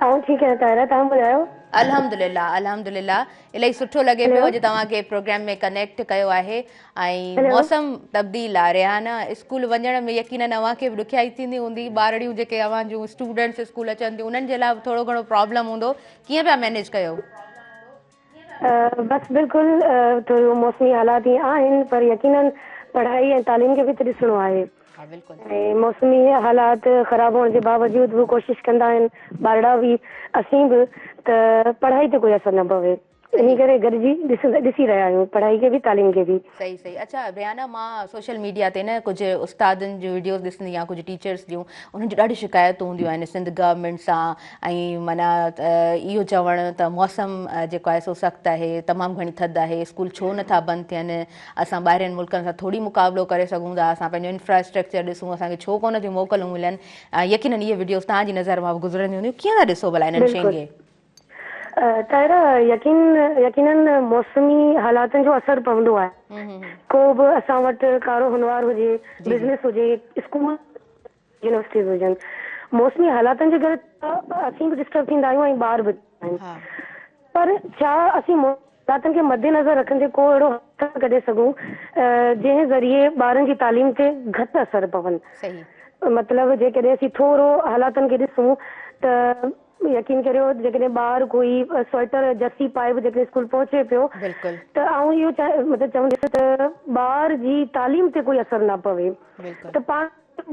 आउं ठीकु आहियां ताहिरा, तव्हां ॿुधायो? अल्हम्दुलिल्लाह अल्हम्दुलिल्लाह, इलाही सुठो लॻे पियो अॼु तव्हांखे प्रोग्राम में कनेक्ट कयो आहे ऐं मौसम तब्दील आहे रेहाना, स्कूल वञण में यकीनन अव्हांखे बि ॾुखियाई थींदी हूंदी, ॿारड़ियूं जेके अव्हांजूं स्टूडेंट्स स्कूल अचनि थियूं उन्हनि जे लाइ बि थोरो घणो प्रॉब्लम हूंदो, कीअं पिया मैनेज कयो? बसि बिल्कुलु थोरो मौसमी हालात ईअं आहिनि, पर यकीनन पढ़ाई ऐं तालीम खे बि त ॾिसणो आहे। ऐं मौसमी हालात ख़राबु हुअण जे बावजूद बि कोशिशि कंदा आहिनि ॿारड़ा बि, असीं बि, त पढ़ाई ते कोई असरु न पवे, इन करे गॾिजी ॾिसी रहिया आहियूं पढ़ाई खे बि तालीम खे बि। सही सही। अच्छा रेहाना, मां सोशल मीडिया ते न कुझु उस्तादनि जूं वीडियोज़ ॾिसंदी आहियां, कुझु टीचर्स जूं, उन्हनि जूं ॾाढियूं शिकायतूं हूंदियूं आहिनि सिंध गवर्नमेंट सां ऐं माना इहो चवणु त मौसम जेको आहे सो सख़्तु आहे, तमामु घणी थधि आहे, स्कूल छो नथा बंदि थियनि, असां ॿाहिरियनि मुल्कनि सां थोरी मुक़ाबिलो करे सघूं था, असां पंहिंजो इंफ्रास्ट्रक्चर ॾिसूं, असांखे छो कोन थियूं मोकलूं मिलनि। यकीनन इहे वीडियोज़ तव्हांजी नज़र मां बि गुज़रंदियूं हूंदियूं, कीअं था ॾिसो भला इन्हनि शयुनि खे? ताहिरा, यकीनन मौसमी हालातनि जो असरु पवंदो आहे। को बि असां वटि कारोहुनवार हुजे, बिज़नेस हुजे, स्कूल यूनिवर्सिटीज़ हुजनि, मौसमी हालातनि जे करे असीं बि डिस्टर्ब थींदा आहियूं ऐं ॿार बि आहिनि। पर छा असीं हालातनि खे मद्देनज़र रखंदे को अहिड़ो हल कढे सघूं जंहिं ज़रिए ॿारनि जी तालीम ते घटि असरु पवनि? मतिलबु जेकॾहिं असीं थोरो हालातनि खे ॾिसूं त यकीन करियो जेकॾहिं ॿार कोई स्वेटर जर्सी पाए बि जेकॾहिं स्कूल पहुचे पियो त आउं इहो मतिलबु चवंदुसि त ॿार जी तालीम ते कोई असरु न पवे, त पाण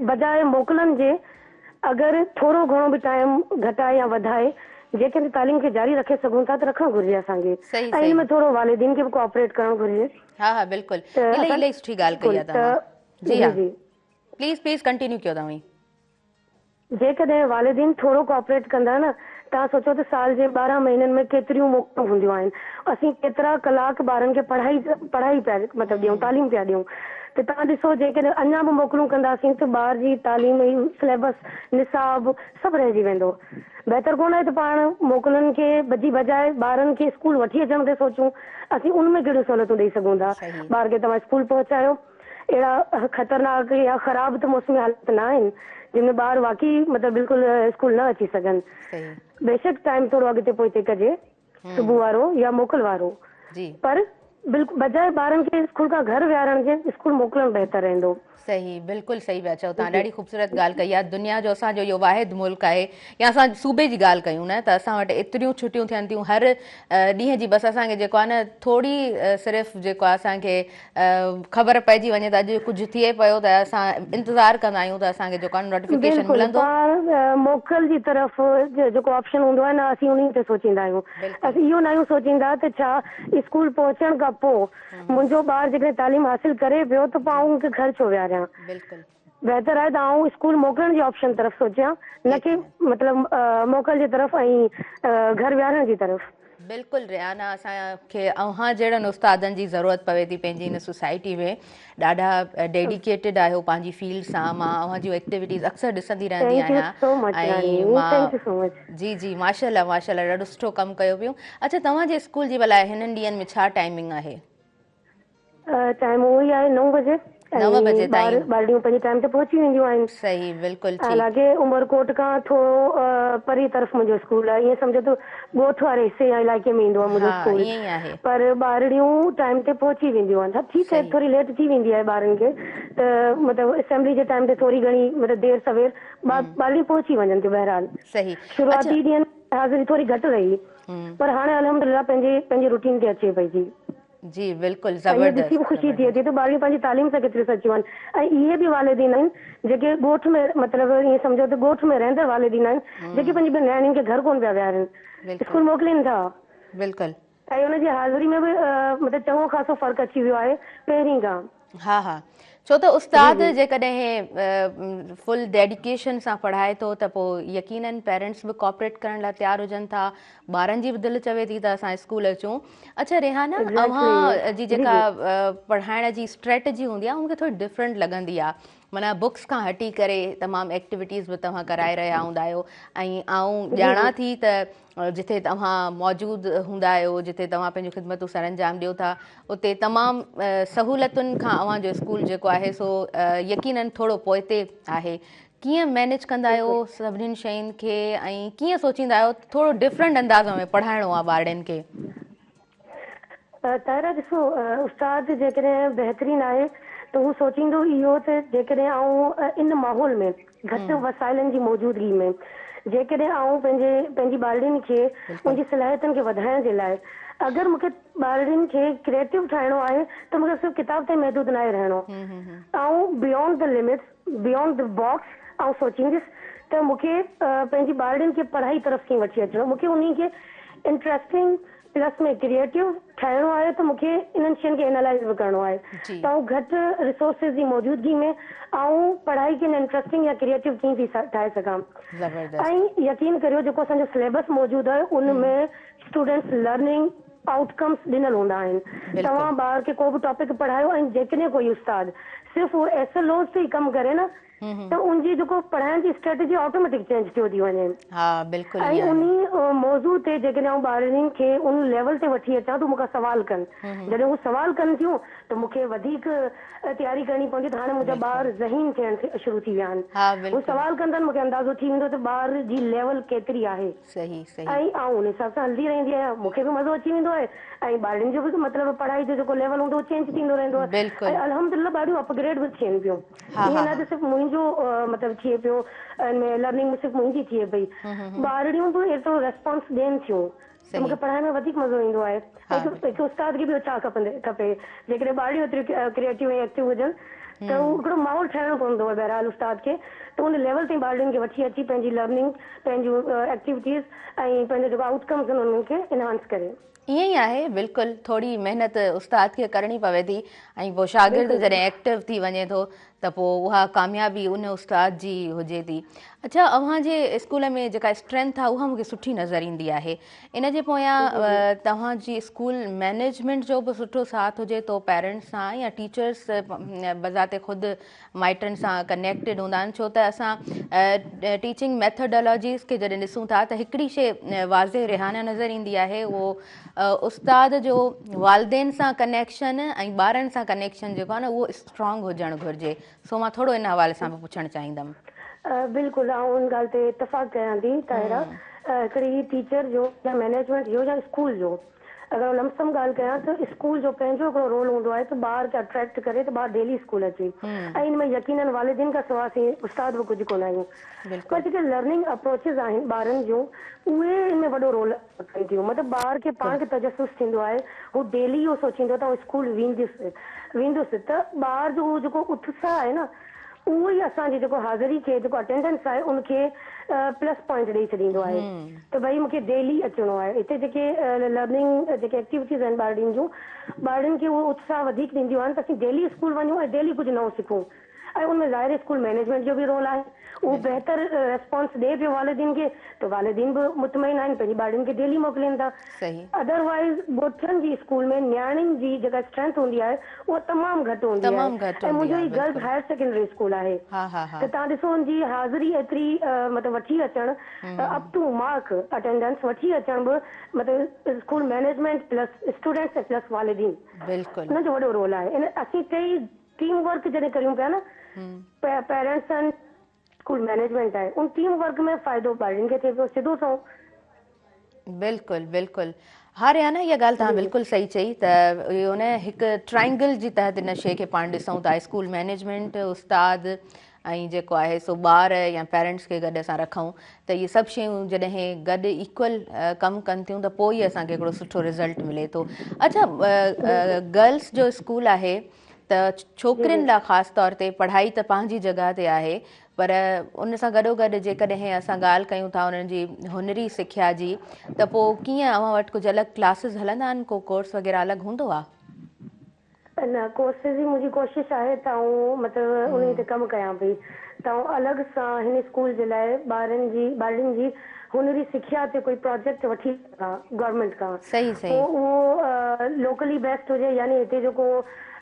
बजाए मोकिलनि जे अगरि थोरो घणो बि टाइम घटाए या वधाए जेकॾहिं तालीम खे जारी रखे सघूं था त रखणु घुरिजे असांखे, ऐं हिन में थोरो वालिदीन खे बि कोऑपरेट करणु घुरिजे। हा हा बिल्कुलु, इलाही इलाही सुठी ॻाल्हि कई आहे तव्हां। जी हा, प्लीज़ प्लीज़ कंटिन्यू कयो तव्हां। जेकॾहिं वालिदीन थोरो कोऑपरेट कंदा न, तव्हां सोचो त साल जे 12 महीननि में केतिरियूं मोकलूं हूंदियूं आहिनि, असीं केतिरा कलाक ॿारनि खे पढ़ाई पिया मतिलबु ॾियूं, तालीम पिया ॾियूं, त तव्हां ॾिसो जेकॾहिं अञा बि मोकलूं कंदासीं त ॿार जी तालीम ऐं सिलेबस निसाब सभु रहिजी वेंदो। बहितर कोन आहे त पाण मोकलनि खे जी बजाए ॿारनि खे स्कूल वठी अचण ते सोचूं, असीं उन में कहिड़ियूं सहूलियतूं ॾेई सघूं था। ॿार खे तव्हां स्कूल पहुचायो, अहिड़ा ख़तरनाक या ख़राबु त मौसमी हालत न आहिनि जंहिंमें ॿार वाकई मतिलबु बिल्कुलु स्कूल न अची सघनि। बेशक टाइम थोरो अॻिते पोइते कजे, सुबुह वारो या मोकल वारो, पर बिल्कुलु बजाए ॿारनि खे स्कूल खां घर विहारण जे स्कूल मोकिलणु बहितर रहंदो। صحيح بلڪل صحيح پيا چئو توهان ڏاڍي خوبصورت ڳالهه ڪئي آهي دنيا جو اسان جو اهو واحد ملڪ آهي يا اسان صوبي جي ڳالهه ڪيون نه ته اسان وٽ ايتريون ڇٽيون ٿين ٿيون هر ڏينهن جي بس اسان کي جيڪو آهي نه ٿوري صرف جيڪو آهي اسان کي خبر پئجي وڃي ته اڄ ڪجهه ٿئي پيو ته اسان انتظار ڪندا آهيون ته اسان کي جيڪو آهي نوٽيفڪيشن ملندو. بلڪل موڪل جي طرف جيڪو آپشن هوندو آهي نه اسين انهي تي سوچيندا آهيون اسين اهو ناهيون سوچيندا ته ڇا اسڪول پهچڻ کان پوء منهنجو ٻار جيڪڏهن تعليم حاصل ڪري پيو ته پوء آئون ان کي گهر ڇو ويهاريان. بهتر آهي ته آئون اسڪول موڪلڻ جي آپشن طرف سوچيان نه ڪي مطلب موڪل جي طرف ۽ گهر ويهارڻ جي طرف. بلڪل ريحانه اسان کي اوهان جهڙن استادن جي ضرورت پوي ٿي پنهنجي هن سوسائٽي ۾ ڏاڍا ڊيڊيڪيٽيڊ آهيو پنهنجي فيلڊ سان مان اوهان جون ايڪٽيوٽيز اڪثر ڏسندي رهندي آهيان ۽ مان جي جي ماشاءالله ماشاءالله ڏاڍو سٺو ڪم ڪيو پيون اڇا توهان جي اسڪول جي ڀلا هنن ڏينهن ۾ ڇا ٽائمنگ آهي؟ ٽائيم اهو ئي آهي نو بجي نو بجي تائين ٻارڙيون پنهنجي ٽائيم تي پهچي وينديون آهن. صحيح بلڪل ٺيڪ. حالانڪه عمرڪوٽ کان ٿورو پري طرف منهنجو اسڪول آهي ائين سمجهو ته ڳوٺ واري حصي يا علائقي ۾ ايندو آهي منهنجو اسڪول ائين ئي آهي. پر ٻارڙيون ٽائيم تي پهچي وينديون آهن ها ٺيڪ آهي ٿوري ليٽ ٿي ويندي آهي ٻارن کي ته مطلب اسيمبلي جي ٽائيم تي ٿوري گهڻي مطلب دير سوير ٻارڙيون پهچي وڃن ٿيون بهرحال صحيح شروعاتي ڏينهن ۾ حاضري ٿوري گهٽ رهي پر هاڻي الحمدلله پنهنجي پنهنجي روٽين تي اچي پئي ٿي. جي بلڪل زبردست. اهو ڏسي به خوشي ٿئي ٿي ته ٻارڙيون پنهنجي تعليم سان ڪيتريون سچيون آهن ۽ اهي به والدين آهن جيڪي ڳوٺ ۾ مطلب ائين سمجهو ته ڳوٺ ۾ رهندڙ والدين آهن جيڪي پنهنجي نياڻين کي گهر ڪونه پيا ويهارين اسڪول موڪلين ٿا. بلڪل. ۽ ان جي حاضري ۾ به مطلب چڱو خاصو فرق اچي ويو آهي پهرين کان. ها ها ڇو ته استاد جيڪڏهن فل ڊيڊيڪيشن سان پڙهائي ٿو ته پوء يقينن پيرنٽس به ڪوآپريٽ ڪرڻ لاء تيار هجن ٿا ٻارن جي به دل چوي ٿي ته اسان اسڪول اچون اڇا ريحانه اوهان جي جيڪا پڙهائڻ جي اسٽريٽجي هوندي آهي مون کي ٿوري ڊفرنٽ لڳندي آهي معنيٰ بڪس کان هٽي ڪري تمام ايڪٽيوٽيز به توهان ڪرائي رهيا هوندا آهيو ۽ آئون ڄاڻان ٿي ته جتي توهان موجود هوندا آهيو جتي توهان پنهنجون خدمتون سرانجام ڏيو ٿا اتي تمام سهولتن کان اوهان جو اسڪول جيڪو آهي سو يقينن ٿورو پوئتي آهي ڪيئن مينيج ڪندا آهيو سڀني شين کي ۽ ڪيئن سوچيندا آهيو ٿورو ڊفرنٽ انداز ۾ پڙهائڻو آهي ٻارڙين کي. طاهره ڏسو استاد جيڪڏهن بهترين آهي ته هو سوچيندو اهو ته جيڪڏهن آئون ان ماحول ۾ گهٽ وسائلن جي موجودگي ۾ جيڪڏهن آئون پنهنجي پنهنجي ٻارڙين کي ان جي صلاحيتن کي وڌائڻ جي لاء اگر مون کي ٻارڙين کي ڪريئيٽو ٺاهڻو آهي ته مون کي صرف ڪتاب تائين محدود ناهي رهڻو آئون beyond the limits beyond the box آئون سوچينديس ته مون کي پنهنجي ٻارڙين کي پڙهائي طرف ڪيئن وٺي اچڻو مون کي انهي کي انٽريسٽنگ پلس ۾ ڪريئيٽو ٺاهڻو آهي ته مون کي انهن شين کي اينالائيز به ڪرڻو آهي ته آئون گهٽ ريسورسز جي موجودگي ۾ آئون پڙهائي کي انٽريسٽنگ يا ڪريئيٽو ڪيئن ٿي ٺاهي سگهان ۽ يقين ڪريو جيڪو اسان جو سليبس موجود آهي ان ۾ اسٽوڊنٽس لرننگ آئوٽ ڪمس ڏنل هوندا آهن توهان ٻار کي ڪو به ٽاپڪ پڙهايو ۽ جيڪڏهن ڪوئي استاد صرف اهو ايس ايل اوز تي ئي ڪم ڪري نه ته ان جي جيڪو پڙهائڻ جي اسٽريٽجي آٽوميٽڪ چينج ٿيو ٿي وڃي ها بلڪل ۽ انهي موضوع تي جيڪڏهن آئون ٻارڙين کي ان ليول تي وٺي اچان ته هو مون کان سوال ڪن جڏهن هو سوال ڪن ٿيون ته مون کي وڌيڪ تياري ڪرڻي پوندي ته هاڻي منهنجا ٻار ذهين ٿيڻ شروع ٿي ويا آهن هو سوال ڪن ٿا مون کي اندازو ٿي ويندو ته ٻار جي ليول ڪيتري آهي صحيح صحيح. ۽ آئون ان حساب سان هلندي رهندي آهيان مون کي به مزو اچي ويندو آهي ۽ ٻارڙين جو به مطلب پڙهائي جو جيڪو ليول هوندو اهو چينج ٿيندو رهندو آهي ۽ الحمدلله ٻارڙيون اپ گريڊ به ٿين پيون ائين نه ته صرف منهنجو مطلب ٿئي پيو ان ۾ لرننگ صرف منهنجي ٿئي پئي ٻارڙيون به ايترو ريسپانس ڏين ٿيون ته مون کي پڙهائڻ ۾ وڌيڪ مزو ايندو آهي هڪ استاد کي ٻيو ڇا کپندي کپي جيڪڏهن ٻارڙيون ايتريون ڪريئيٽو ۽ ايڪٽو هجن ته هو هڪڙو ماحول ٺاهڻو پوندو آهي بهرحال استاد کي ته ان ليول تائين ٻارڙين کي وٺي اچي پنهنجي لرننگ پنهنجون ايڪٽيوٽيز ۽ پنهنجو جيڪو آئوٽ ڪمز آهن انهن کي انهانس ڪري. ائين ئي آهي بلڪل ٿوري محنت استاد کي ڪرڻي پوي ٿي ۽ پوء شاگرد جڏهن ايڪٽو ٿي وڃي ٿو ته پوء اها ڪاميابي ان استاد جي هجي ٿي. اڇا اوهان جي اسڪول ۾ جيڪا اسٽرينٿ آهي اها مون کي سٺي نظر ايندي آهي ان جي پويان توهان جي اسڪول مئنيجمينٽ جو به سٺو ساٿ هجي ٿو پيرنٽس سان يا ٽيچرس بذات خود مائٽن سان ڪنيڪٽيڊ هوندا آهن ڇو ته اسان ٽيچنگ ميٿوڊالاجيز کي جڏهن ڏسون ٿا ته هڪڙي شي واضح رهانه نظر ايندي آهي اهو استاد جو والدين سان ڪنيڪشن ۽ ٻارن سان ڪنيڪشن جيڪو آهي نه اهو اسٽرانگ هجڻ گهرجي سو مان ٿورو ان حوالي سان به پڇڻ چاهيندم. بلڪل آئون ان ڳالهه تي اتفاق ڪيان ٿي طاهره هڪڙي ٽيچر جو يا مئنيجمينٽ جو يا اسڪول جو. اگر آئون لمسم ڳالهه ڪيان ته اسڪول جو پنهنجو هڪڙو رول هوندو آهي ته ٻار کي اٽريڪٽ ڪري ته ٻار ڊيلي اسڪول اچي ۽ ان ۾ يقينن والدين کان سواء اسين استاد به ڪجهه ڪونه آهيون پر جيڪي لرننگ اپروچز آهن ٻارن جون اهي ان ۾ وڏو رول ادا ڪن ٿيون مطلب ٻار کي پاڻ کي تجسس ٿيندو آهي هو ڊيلي اهو سوچيندو ته آئون اسڪول ويندس ويندس ته ٻار جو اهو جيڪو اتساهه آهي نه اهو ئي اسان جي جيڪو حاضري کي جيڪو اٽينڊنس آهي ان کي پلس پوائنٽ ڏئي ڇڏيندو آهي ته ڀئي مونکي ڊيلي اچڻو آهي هتي جيڪي لرننگ جيڪي ايڪٽيوٽيز آهن ٻارڙين جون ٻارڙين کي اهو اتساهه وڌيڪ ڏينديون آهن ته اسين ڊيلي اسڪول وڃون ۽ ڊيلي ڪجهه نئون سکون ۽ ان ۾ ظاهر اسڪول مئنيجمينٽ جو به رول آهي اهو بهتر ريسپانس ڏئي پيو والدين کي ته والدين به مطمئن آهن پنهنجي ٻارڙين کي ڊيلي موڪلين ٿا ادر وائيز ڳوٺن جي اسڪول ۾ نياڻين جي جيڪا اسٽرينٿ هوندي آهي اها تمام گهٽ هوندي آهي ۽ منهنجو هي گرلز هائر سيڪنڊري اسڪول آهي ته توهان ڏسو ان جي حاضري ايتري مطلب وٺي اچڻ اپ ٽو مارڪ اٽينڊنس وٺي اچڻ به مطلب school management plus students ۽ plus والدين انهن جو وڏو رول آهي ان اسين ٽئي ٽيم ورڪ جڏهن ڪريون پيا نه پيرنٽس آهن اسڪول مئنيجمينٽ آهي ان ٽيم ورڪ ۾ فائدو ٻارڙين کي ٿئي پيو سڌو سنئون. بلڪل بلڪل ها ريحانه اها ڳالهه توهان بلڪل صحيح چئي ته اهو نه هڪ ٽرائنگل جي تحت ان شيء کي پاڻ ڏسون ٿا اسڪول مئنيجمينٽ استاد ۽ جيڪو آهي سو ٻار يا پيرنٽس کي گڏ اسان رکون ته اهي سڀ شيون جڏهن گڏ ايڪول ڪم ڪن ٿيون ته پوء ئي اسان کي هڪڙو سٺو رزلٽ ملي ٿو اڇا گرلس جو اسڪول آهي ته ڇوڪرين لاء خاص طور تي پڙهائي ته پنهنجي جڳهه تي آهي پر ان سان گڏو گڏ جيڪڏهن اسان ڳالهه ڪيون ٿا انهن جي هنري سکيا جي ته پوء ڪيئن اوهان وٽ ڪجهه الڳ ڪلاسز هلندا آهن ڪو ڪورس وغيره الڳ هوندو آهي؟ نه ڪورسز جي منهنجي ڪوشش آهي ته آئون مطلب انهي تي ڪم ڪيان پئي ته آئون الڳ سان هن اسڪول جي لاء ٻارن جي ٻارڙين جي هنري سکيا تي ڪوئي پراجيڪٽ وٺي سگهان گورنمينٽ کان صحيح پوء اهو لوڪلي بيسڊ هجي يعني هتي جو ڪو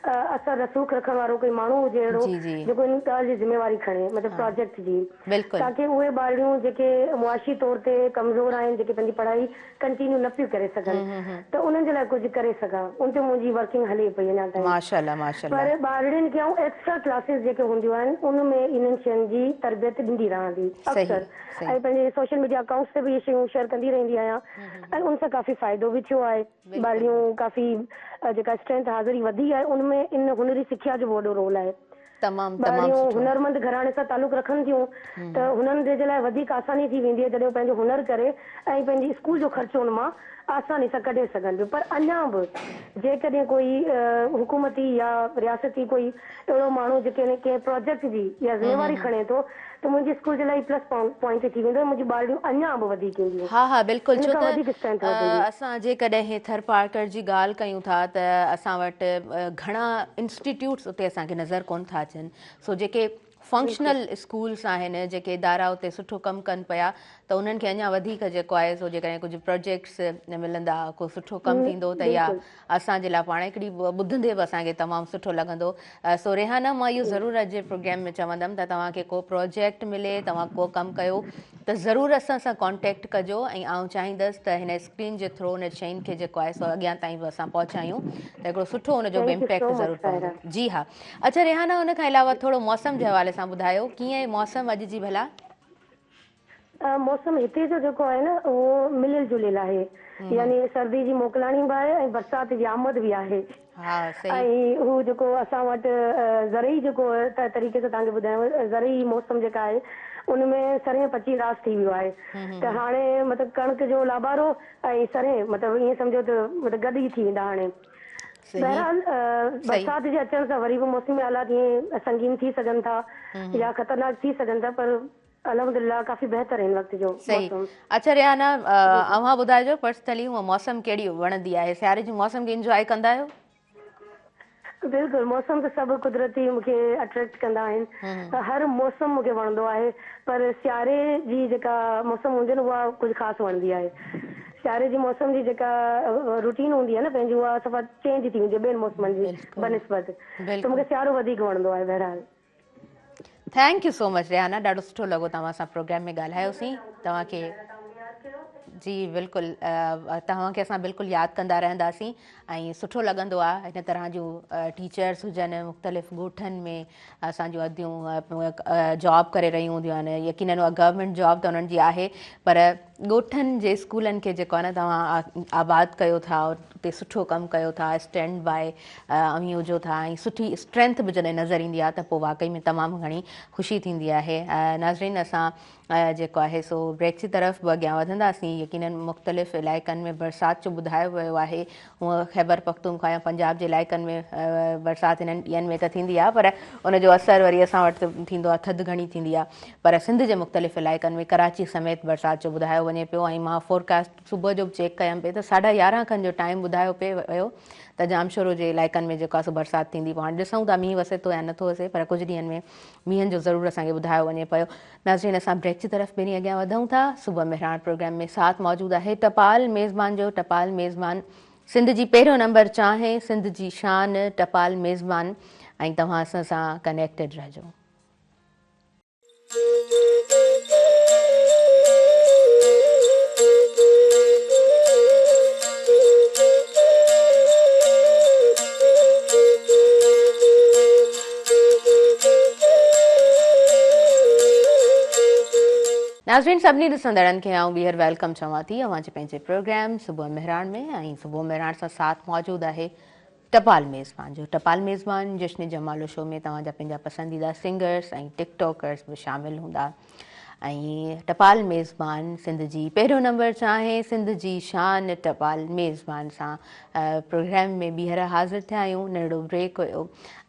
اثر رسوخ رکڻ وارو ڪوئي ماڻهو هجي اهڙو جي جي جيڪو ان ڳالهه جي ذميواري کڻي مطلب پراجيڪٽ جي تاڪه اهي ٻارڙيون جيڪي معاشي طور تي ڪمزور آهن جيڪي پنهنجي پڙهائي ڪنٽينيو نه پيون ڪري سگهن ته انهن جي لاء ڪجهه ڪري سگهان ان تي منهنجي ورڪنگ هلي پئي اڃا تائين ماشاءالله ماشاءالله. پر ٻارڙين کي آئون ايڪسٽرا ڪلاسز جيڪي هونديون آهن ان ۾ انهن شين جي تربيت ڏيندي رهان ٿي صحيح اڪثر صحيح. ۽ پنهنجي سوشل ميڊيا اڪائونٽس تي به اهي شيون شيئر ڪندي رهندي آهيان ۽ ان سان ڪافي فائدو به ٿيو آهي ٻارڙيون ڪافي جيڪا اسٽرينٿ حاضري وڌي آهي ان ۾ ان هنري سکيا جو به وڏو رول آهي. تمام تمام ٻارڙيون سٺو. هنرمند گهراڻي سان تعلق رکن ٿيون ته هنن جي لاء وڌيڪ آساني ٿي ويندي آهي جڏهن هو پنهنجو هنر ڪري ۽ پنهنجي اسڪول جو خرچو ان مان آساني سان ڪڍي سگهن پيون پر اڃا به جيڪڏهن ڪوئي حڪومتي يا رياستي ڪوئي اهڙو ماڻهو جيڪڏهن ڪنهن پراجيڪٽ جي اها ذميواري کڻي ٿو ته منهنجي اسڪول جي لاء هي پلس پوائنٽ ٿي ويندو ۽ منهنجون ٻارڙيون اڃا به وڌيڪ اينديون ها ها بلڪل ان ڇو کان ته وڌيڪ اسٽرينٿ وڌندي. اسان جيڪڏهن ٿرپارڪر جي ڳالهه ڪيون ٿا ته اسان وٽ گهڻا انسٽيٽيوٽس اتي اسان کي نظر ڪون ٿا اچن سو جيڪي فنڪشنل اسڪولس آهن جيڪي ادارا اتي سٺو ڪم ڪن پيا ته انهن کي اڃا وڌيڪ جيڪو آهي سو جيڪڏهن ڪجهه پروجيڪٽس ملندا ڪو سٺو ڪم ٿيندو ته اها اسان جي لاء پاڻ هڪڙي ٻڌندي به اسان کي تمام سٺو لڳندو. سو ريحانه مان اهو ضرور اڄ جي پروگرام ۾ چوندم ته توهان کي ڪو پروجيڪٽ ملي توهان ڪو ڪم ڪيو ته ضرور اسان سان ڪانٽيڪٽ ڪجو ۽ آئون چاهيندس ته هن اسڪرين جي ٿرو ان شين کي جيڪو آهي سو اڳيان تائين به اسان پهچايون ته هڪڙو سٺو ان جو به امپيڪٽ ضرور پوندو. جي ها اڇا ريحانه ان کان علاوه ٿورو موسم جي حوالي سان ٻڌايو ڪيئن موسم اڄ جي ڀلا؟ موسم هتي جو جيڪو آهي نه اهو مليل جليل آهي يعني سردي جي موڪلاڻي به آهي ۽ برسات جي آمد به آهي ۽ هو جيڪو اسان وٽ زرعي جيڪو طريقي سان توهان کي ٻڌايان زرعي موسم جيڪا آهي ان ۾ سرهين پچي راس ٿي ويو آهي ته هاڻي مطلب ڪڻڪ جو لابارو ۽ سرهين مطلب ائين سمجهو ته مطلب گڏ ئي ٿي ويندا هاڻي بهرحال برسات جي اچڻ سان وري به موسمي حالات ائين سنگين ٿي سگهن ٿا يا خطرناڪ ٿي سگهن ٿا پر الحمدلله ڪافي بهتر هن وقت جو صحيح موسم. اڇا ريحانه اوهان ٻڌائجو پرسنلي هونء موسم ڪهڙي وڻندي آهي سياري جي موسم کي انجواء ڪندا آهيو؟ بلڪل موسم ته سڀ قدرتي مون کي اٽريڪٽ ڪندا آهن هر موسم مون کي وڻندو آهي پر سياري جي جيڪا موسم هوندي آهي نه اها ڪجهه خاص وڻندي آهي سياري جي موسم جي جيڪا روٽين هوندي آهي نه پنهنجي اها صفا چينج ٿي ويندي آهي ٻين موسمن جي بنسبت ته مون کي سيارو وڌيڪ وڻندو آهي بهرحال. Thank you so much Rehana ڏاڍو سٺو لڳو توهان سان پروگرام ۾ ڳالهايوسين توهان کي جي بلڪل توهان کي اسان بلڪل ياد ڪندا رهنداسين ۽ سٺو لڳندو آهي هن طرح جون ٽيچرس هجن مختلف ڳوٺن ۾ اسان جون اديون جاب ڪري رهيون هونديون آهن يقينن اها گورنمينٽ جاب ته انهن جي آهي پر ڳوٺن جي اسڪولن کي جيڪو آهي نه توهان آباد ڪيو ٿا اتي سٺو ڪم ڪيو ٿا اسٽينڊ باء اوهين هجو ٿا ۽ سٺي اسٽرينٿ به جڏهن نظر ايندي آهي ته پوء واقعي ۾ تمام گهڻي خوشي ٿيندي آهي. ناظرين اسان جيڪو آهي سو بريڪ جي طرف به اڳيان وڌنداسين يقينن مختلف علائقن ۾ برسات جو ٻڌايو ويو آهي هونء خيبر پختونخوا يا پنجاب جي علائقن ۾ برسات هنن ڏينهن ۾ ته ٿيندي آهي پر ان جو اثر وري اسان وٽ ٿيندو آهي ٿڌ گهڻي ٿيندي آهي پر سنڌ جي مختلف علائقن ۾ ڪراچي سميت برسات جو ٻڌايو وڃي پيو ۽ مان فورڪاسٽ صبح جو به چيڪ ڪيم پئي ته 11:30 کن جو ٽائيم ٻڌايو پئي ويو ته ڄامشورو جي علائقن ۾ جيڪو آهي سو برسات ٿيندي پوء هاڻي ڏسون ٿا مينهن وسي ٿو يا نٿو وسي پر ڪجهه ڏينهن ۾ مينهن جو ضرور اسان کي ٻڌايو وڃي پيو. ناظرين اسان بريڪ جي طرف پهرين اڳيان وڌون ٿا. صبح مهراڻ پروگرام ۾ ساٿ موجود آهي ٽپال ميزبان جو ٽپال ميزبان سنڌ جي پهريون نمبر چانهه سنڌ جي شان ٽپال ميزبان ۽ توهان اسان سان ڪنيڪٽيڊ رهجو. ناظرين سڀني ڏسندڙن کي آئون ٻيهر welcome چوان ٿي اوهان جي پنهنجي پروگرام صبح مهراڻ ۾ ۽ صبح مهراڻ سان ساٿ موجود آهي ٽپال ميزبان جو ٽپال ميزبان جشن جمالو شو ۾ توهان جا پنهنجا پسنديده سنگرس ۽ ٽڪ ٽاڪرس به شامل هوندا ۽ ٽپال ميزبان سنڌ جي پهريون نمبر چانهه سنڌ جي شان ٽپال ميزبان سان پروگرام ۾ ٻيهر حاضر ٿيا آهيون ننڍڙو بريڪ هيو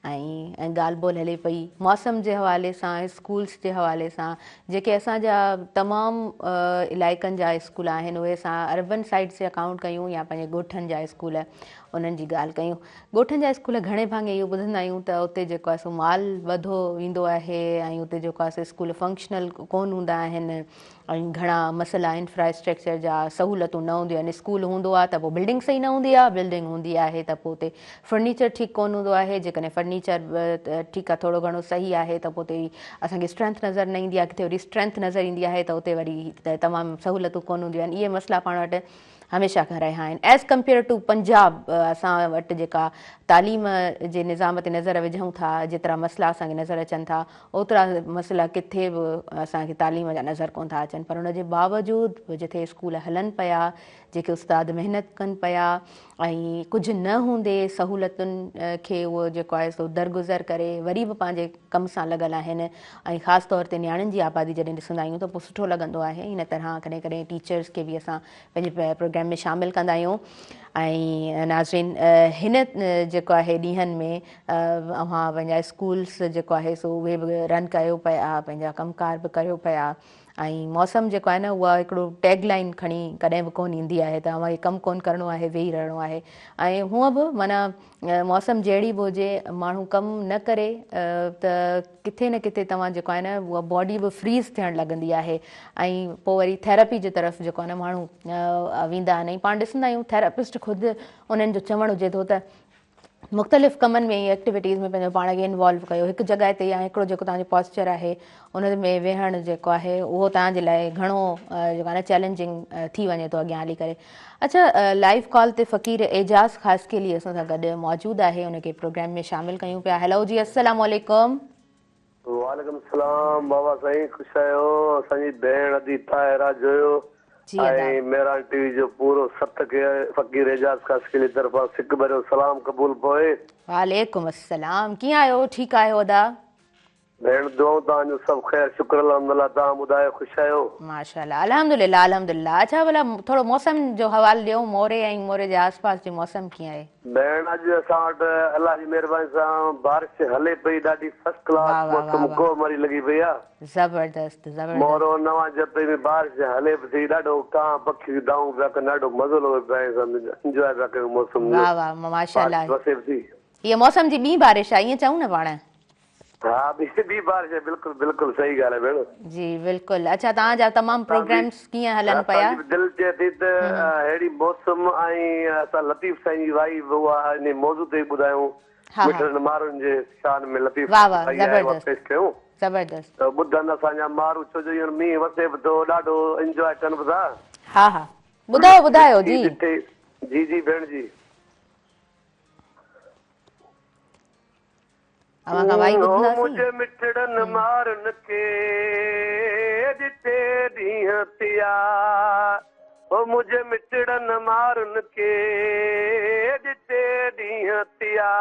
۽ ڳالهه ٻولهه هلي پئي موسم جي حوالي سان اسڪولس جي حوالي سان جيڪي اسان جا تمام علائقن جا اسڪول آهن اهي اسان اربن سائيڊس جا ڪائونٽ ڪيون يا پنهنجي ڳوٺن جا اسڪول انهن جي ڳالهه ڪيون ڳوٺن جا اسڪول گهڻي ڀاڱي اهو ٻڌندا آهيون ته اتي جيڪو آهي سو مال ٻڌو ويندو آهي ۽ اتي جيڪو آهي سو اسڪول فنڪشنل ڪونه هوندا آهن ۽ گهڻا مسئلا انفراسٽرڪچر جا سهولتون نه هونديون آهن اسڪول هوندو آهي ته پوء بلڊنگ صحيح نه هوندي آهي بلڊنگ هوندي آهي ته پوء اتي فرنيچر ٺيڪ ڪونه هوندو آهي جيڪڏهن فرنيچر ٺيڪ آهي ٿورو گهڻو صحيح آهي ته پوء اتي اسان کي اسٽرينٿ نظر نه ايندي آهي ڪٿي وري اسٽرينٿ نظر ايندي آهي ته اتي وري تمام سهولتون ڪونه هونديون آهن اهي مسئلا پاڻ وٽ هميشه کان رهيا آهن ايز ڪمپيئر ٽو پنجاب اسان وٽ جيڪا تعليم جي نظام تي نظر وجهون ٿا جيترا مسئلا اسان کي نظر اچن ٿا اوترا مسئلا ڪٿي به اسان کي تعليم جا نظر ڪون ٿا اچن پر ان جي باوجود به جٿي اسڪول هلن پيا جيڪي استاد محنت ڪن پيا ۽ ڪجهه نه هوندي سهولتن کي اهو جيڪو آهي سو درگذر ڪري وري به پنهنجي ڪم سان لڳل آهن ۽ خاص طور تي نياڻين جي آبادي جڏهن ڏسندا آهيون ته پوء سٺو لڳندو آهي ان طرح ڪڏهن ڪڏهن ٽيچرز کي به اسان پنهنجي پروگرام ۾ شامل ڪندا آهيون ۽ ناظرين هن جيڪو آهي ڏينهن ۾ اوهان پنهنجا اسڪولس جيڪو آهي سو اهي به رن ڪيو پيا پنهنجا ڪم ڪار به ڪيو پيا ۽ موسم جيڪو آهي نه اها هڪڙو ٽيگ لائن کڻي ڪڏهن به ڪون ايندي آهي ته اوهان کي ڪم ڪون ڪرڻو آهي ويهي رهڻو آهي ۽ هونء به معنيٰ موسم جهڙي به هجي ماڻهو ڪم نه ڪري ته ڪٿي نه ڪٿي توهان جيڪو آهي نه اها باڊي به فريز ٿيڻ لڳندي آهي ۽ پوء وري ٿيراپي جي طرف جيڪو آهي نه ماڻهو ويندا آهن ۽ پاڻ ڏسندا آهيون ٿيراپسٽ خود انهن جو چوڻ هجي ٿو ته مختلف ڪمن ۾ ايڪٽيوٽيز ۾ پنهنجو پاڻ کي انوالو ڪيو هڪ جڳهه تي يا هڪڙو جيڪو توهان جو پوسچر آهي ان ۾ ويهڻ جيڪو آهي اهو توهان جي لاء گهڻو جيڪو آهي نه چئلينجنگ ٿي وڃي ٿو اڳيان هلي ڪري اڇا لائيو ڪال تي فقير اعجاز خاصخيلي اسان سان گڏ موجود آهي ان کي پروگرام ۾ شامل ڪيون پيا هيلو جي السلام عليڪم. وعليڪم السلام بابا سائين خوش آهيو اسان جي ڀيڻ ادي طاهره جويو جي ادا. ۽ مهراڻ ٽي وي جو پورو ست کي فقير اعجاز خاصخيلي طرفان سڪ ڀريو سلام قبول پوي. وعليڪم السلام ڪيئن آهيو ٺيڪ آهيو ادا. ڀيڻ دعائون توهان جون سڀ خير شڪر الحمدالله توهان ٻڌايو خوش آهيو. ماشاءالله الحمدلله الحمدلله اڇا ڀلا ٿورو موسم جو حوال ڏيو موري ۽ موري جي آس پاس جي موسم ڪيئن آهي. ڀيڻ اڄ اسان وٽ الله جي مهرباني سان بارش هلي پئي ڏاڍي فرسٽ ڪلاس واه واه واه موسم واه ڪوهه مري لڳي پئي آ. زبردست زبردست. مورو نوان جتوئي ۾ بارش هلي به ٿي ڏاڍو ڪانء پکي دانهون پيا ڪن ڏاڍو مزو لڳو پيو آهي اسان انجواء پيا ڪيون موسم جو واه واه ماشاءالله بارش وسي به ٿي. هيء موسم جي ٻي بارش آ ائين چئون نه پاڻ. ها ٻي بارش آهي بلڪل بلڪل صحيح ڳالهه آهي ڀيڻ. جي بلڪل اڇا توهان جا تمام پروگرامس ڪيئن هلن پيا. اسان جي به دل چئي ٿي ته اهڙي موسم ۽ اسان لطيف سائين جي وائي به اها انهي موضوع تي ئي ٻڌايون مٺڙن مارن جي شان ۾ لطيف واه واه وائي آهي اها زبردست پيش ڪيون زبردست. ته ٻڌن اسان جا مارو ڇو جو هينئر مينهن وسي به ٿو ڏاڍو انجواء ڪن به ٿا. ها ها ٻڌايو ٻڌايو جي. جي جي ڀيڻ جي. اوهان کان وائي ٻڌنداسين. منهنجي مٺڙن مارن کي ڏٺي ڏينهن ٿيا، او منهنجي مٺڙن مارن کي ڏٺي ڏينهن ٿيا،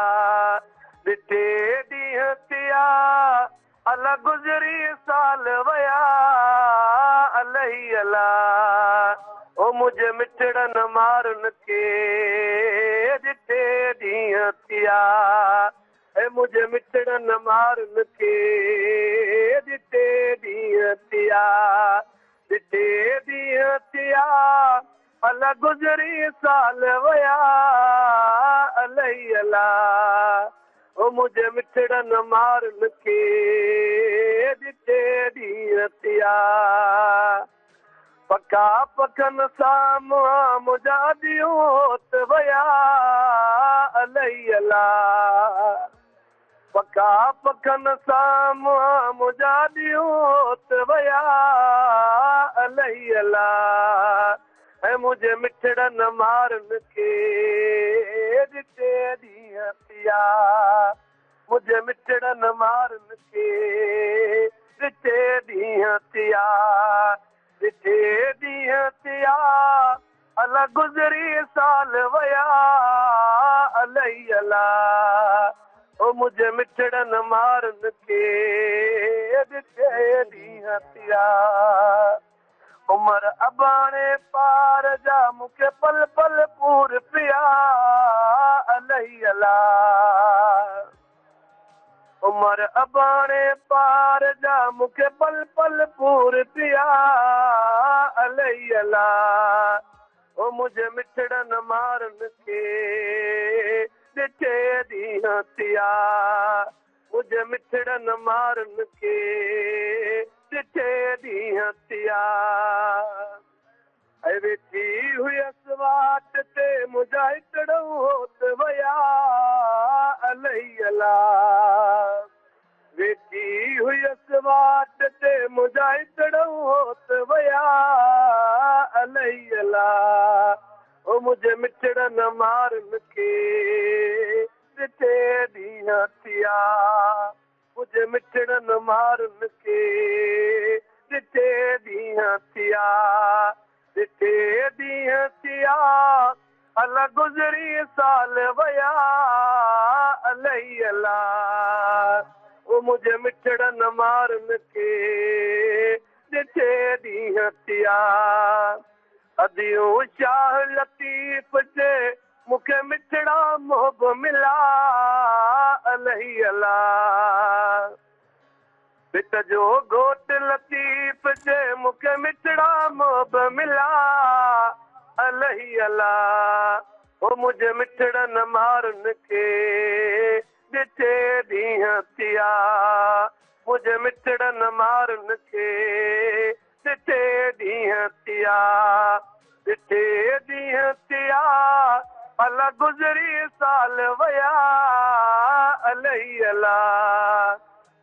ڏٺي ڏينهن ٿيا، الا گذري سال ويا، الائي الا، او منهنجي مٺڙن مارن کي ڏٺي ڏينهن ٿيا، ۽ منهنجي مٺڙن مارن کي ڏٺي ڏينهن ٿيا، ڏٺي ڏينهن ٿيا، الا گذري سال ويا، الائي الا، او منهنجي مٺڙن مارن کي ڏٺي ڏينهن ٿيا، پکا پکن سان منهن منهنجا ڏينهن هوت ويا، الائي الا، پکا پکن سان منهن منهنجا ڏينهن هوت ويا، الائي الا، ۽ منهنجي مٺڙن مارن کي ڏٺي ڏينهن ٿيا، منهنجي مٺڙن مارن کي ڏٺي ڏينهن ٿيا، ڏٺي ڏينهن ٿيا، الا گذري سال ويا، الائي الا، او منهنجي مٺڙن مارن کي ڏٺي ڏينهن ٿيا، عمر اباڻي پار جا مونکي پل پل پور پيا، الائي الا، عمر اباڻي پار جا مونکي پل پل پور پيا، الائي الا، او منهنجي مٺڙن مارن کي ڏٺي ڏينهن ٿيا، منهنجي مٺڙن مارن کي ڏٺي ڏينهن ٿيا، ۽ ويٺي هيس واٽ تي منهنجا هتڙو هوت ويا، الائي الا، ويٺي هيس واٽ تي منهنجا هتڙو هوت ويا، الائي الا، او منهنجي مٺڙن مارن کي ڏٺي ڏينهن ٿيا، منهنجي مٺڙن مارن کي ڏٺي ڏينهن ٿيا، ڏٺي ڏينهن ٿيا، الا گذري سال ويا، الائي الا، او منهنجي مٺڙن مارن کي ڏٺي ڏينهن ٿيا، اديون شاهه لطيف جي مونکي مٺڙا محب ملا، الائي الا، پٽ جو گهوٽ لطيف جي مونکي مٺڙا محب ملا، الائي الا، او منهنجي مٺڙن مارن کي ڏٺي ڏينهن ٿيا، منهنجي مٺڙن مارن کي ڏٺي ڏينهن ٿيا، ڏٺي ڏينهن ٿيا، الا گذري سال ويا، الائي الا،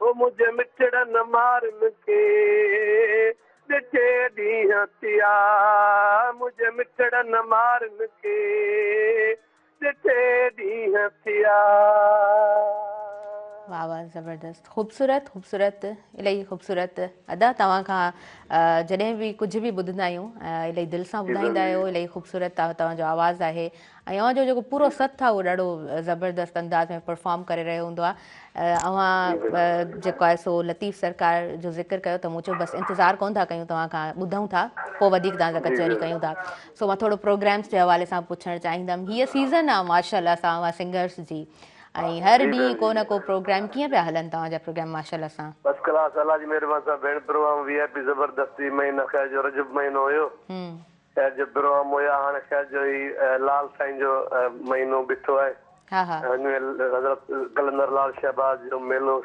او منهنجي مٺڙن مارن کي ڏٺي ڏينهن ٿيا، منهنجي مٺڙن مارن کي ڏٺي ڏينهن ٿيا. واهه واهه زبردست خوبصورت خوبصورت الاهي خوبصورت ادا توهان کان جڏهن به ڪجهه به ٻڌندا آهيون الاهي دل سان ٻڌائيندا آهيو الاهي خوبصورت توهان جو آواز آهي ۽ اوهان جو جيڪو پورو سٿ آهي اهو ڏاڍو زبردست انداز ۾ پرفارم ڪري رهيو هوندو آهي اوهان جيڪو آهي سو لطيف سرڪار جو ذڪر ڪيو ته مون چيو بس انتظار ڪونه ٿا ڪيون توهان کان ٻڌون ٿا پوء وڌيڪ توهان سان ڪچهري ڪيون ٿا سو مان ٿورو پروگرامس جي حوالي سان پڇڻ چاهيندم هيء سيزن آهي ماشاء الله سان اوهان سنگرس جي ۽ هر ڏينهن ڪو نه ڪو پروگرام ڪيئن پيا هلن توهان جا پروگرام ماشاء الله سان. فرسٽ ڪلاس الله جي مهرباني سان ڀيڻ پروگرام وي آء پي زبردست هي مهينو خير جو رجب مهينو هيو خير جو پروگرام هيا هاڻي خير جو هي لال سائين جو مهينو بيٺو آهي ها ها هن ۾ حضرت قلندر لال شهباز جو ميلو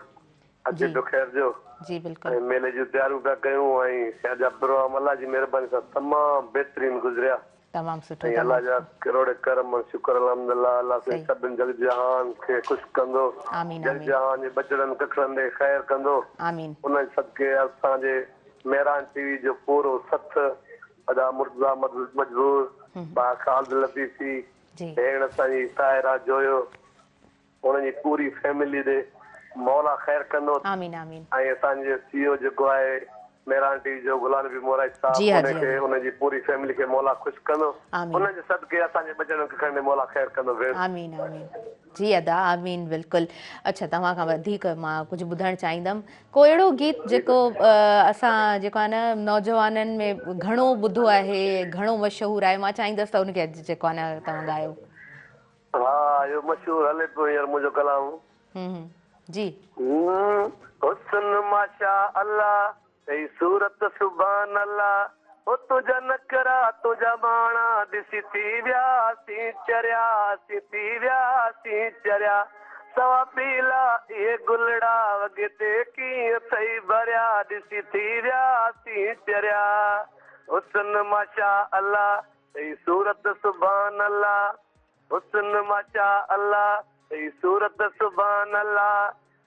اچي پيو خير جو جي بلڪل ۽ ميلي جون تياريون پيا ڪيون ۽ خير جا پروگرام الله جي مهرباني سان تمام بهترين گذريا تمام سٺو ۽ تمام الله جا سٺو ڪروڙ ڪرم ۽ شڪر الحمدلله الله سائين صحيح سڀن جڳ جهان کي خوش ڪندو آمين جڳ آمين جهان جي ٻچڙن ڪکڙن ڏي خير ڪندو آمين ان جي صدقي اسان جي مهراڻ ٽي وي جو پورو سٿ ادا مرتضيٰ مجبور ڀاء خالد لطيفي جي ڀيڻ اسان جي طاهره جويو انهن جي پوري فيملي ڏي مولا خير ڪندو. آمين آمين. ۽ اسان جي سي او جيڪو آهي مهراڻ ٽي وي جو غلام نبي مورائي صاحب جي ها ان جي ها کي جي. ان جي پوري فيملي کي مولا خوش ڪندو آمين. انهن جي صدقي اسان جي ٻچڙن کي کڻي مولا خير ڪندو ڀيڻ. آمين آمين جي ادا آمين بلڪل اڇا توهان کان وڌيڪ مان ڪجهه ٻڌڻ چاهيندم ڪو اهڙو گيت جيڪو اسان جيڪو آهي نه نوجوانن ۾ گهڻو ٻڌو آهي گهڻو مشهور آهي مان چاهيندس ته ان کي اڄ جيڪو آهي نه توهان ڳايو. ها اهو مشهور هلي پيو هينئر منهنجو ڪلام. جي. حسن ماشاء الله اي صورت سبحان الله او تنهنجا نخرا تنهنجا ماڻا ڏسي ٿي وياسين چريا اسين ٿي وياسين چريا سوا پيلا اهي گلڙا وڳي تي ڪيئن اٿئي ڀريا ڏسي ٿي وياسين چريا حسن ماشاء الله اي صورت سبحان الله حسن ماشاء الله اي صورت سبحان الله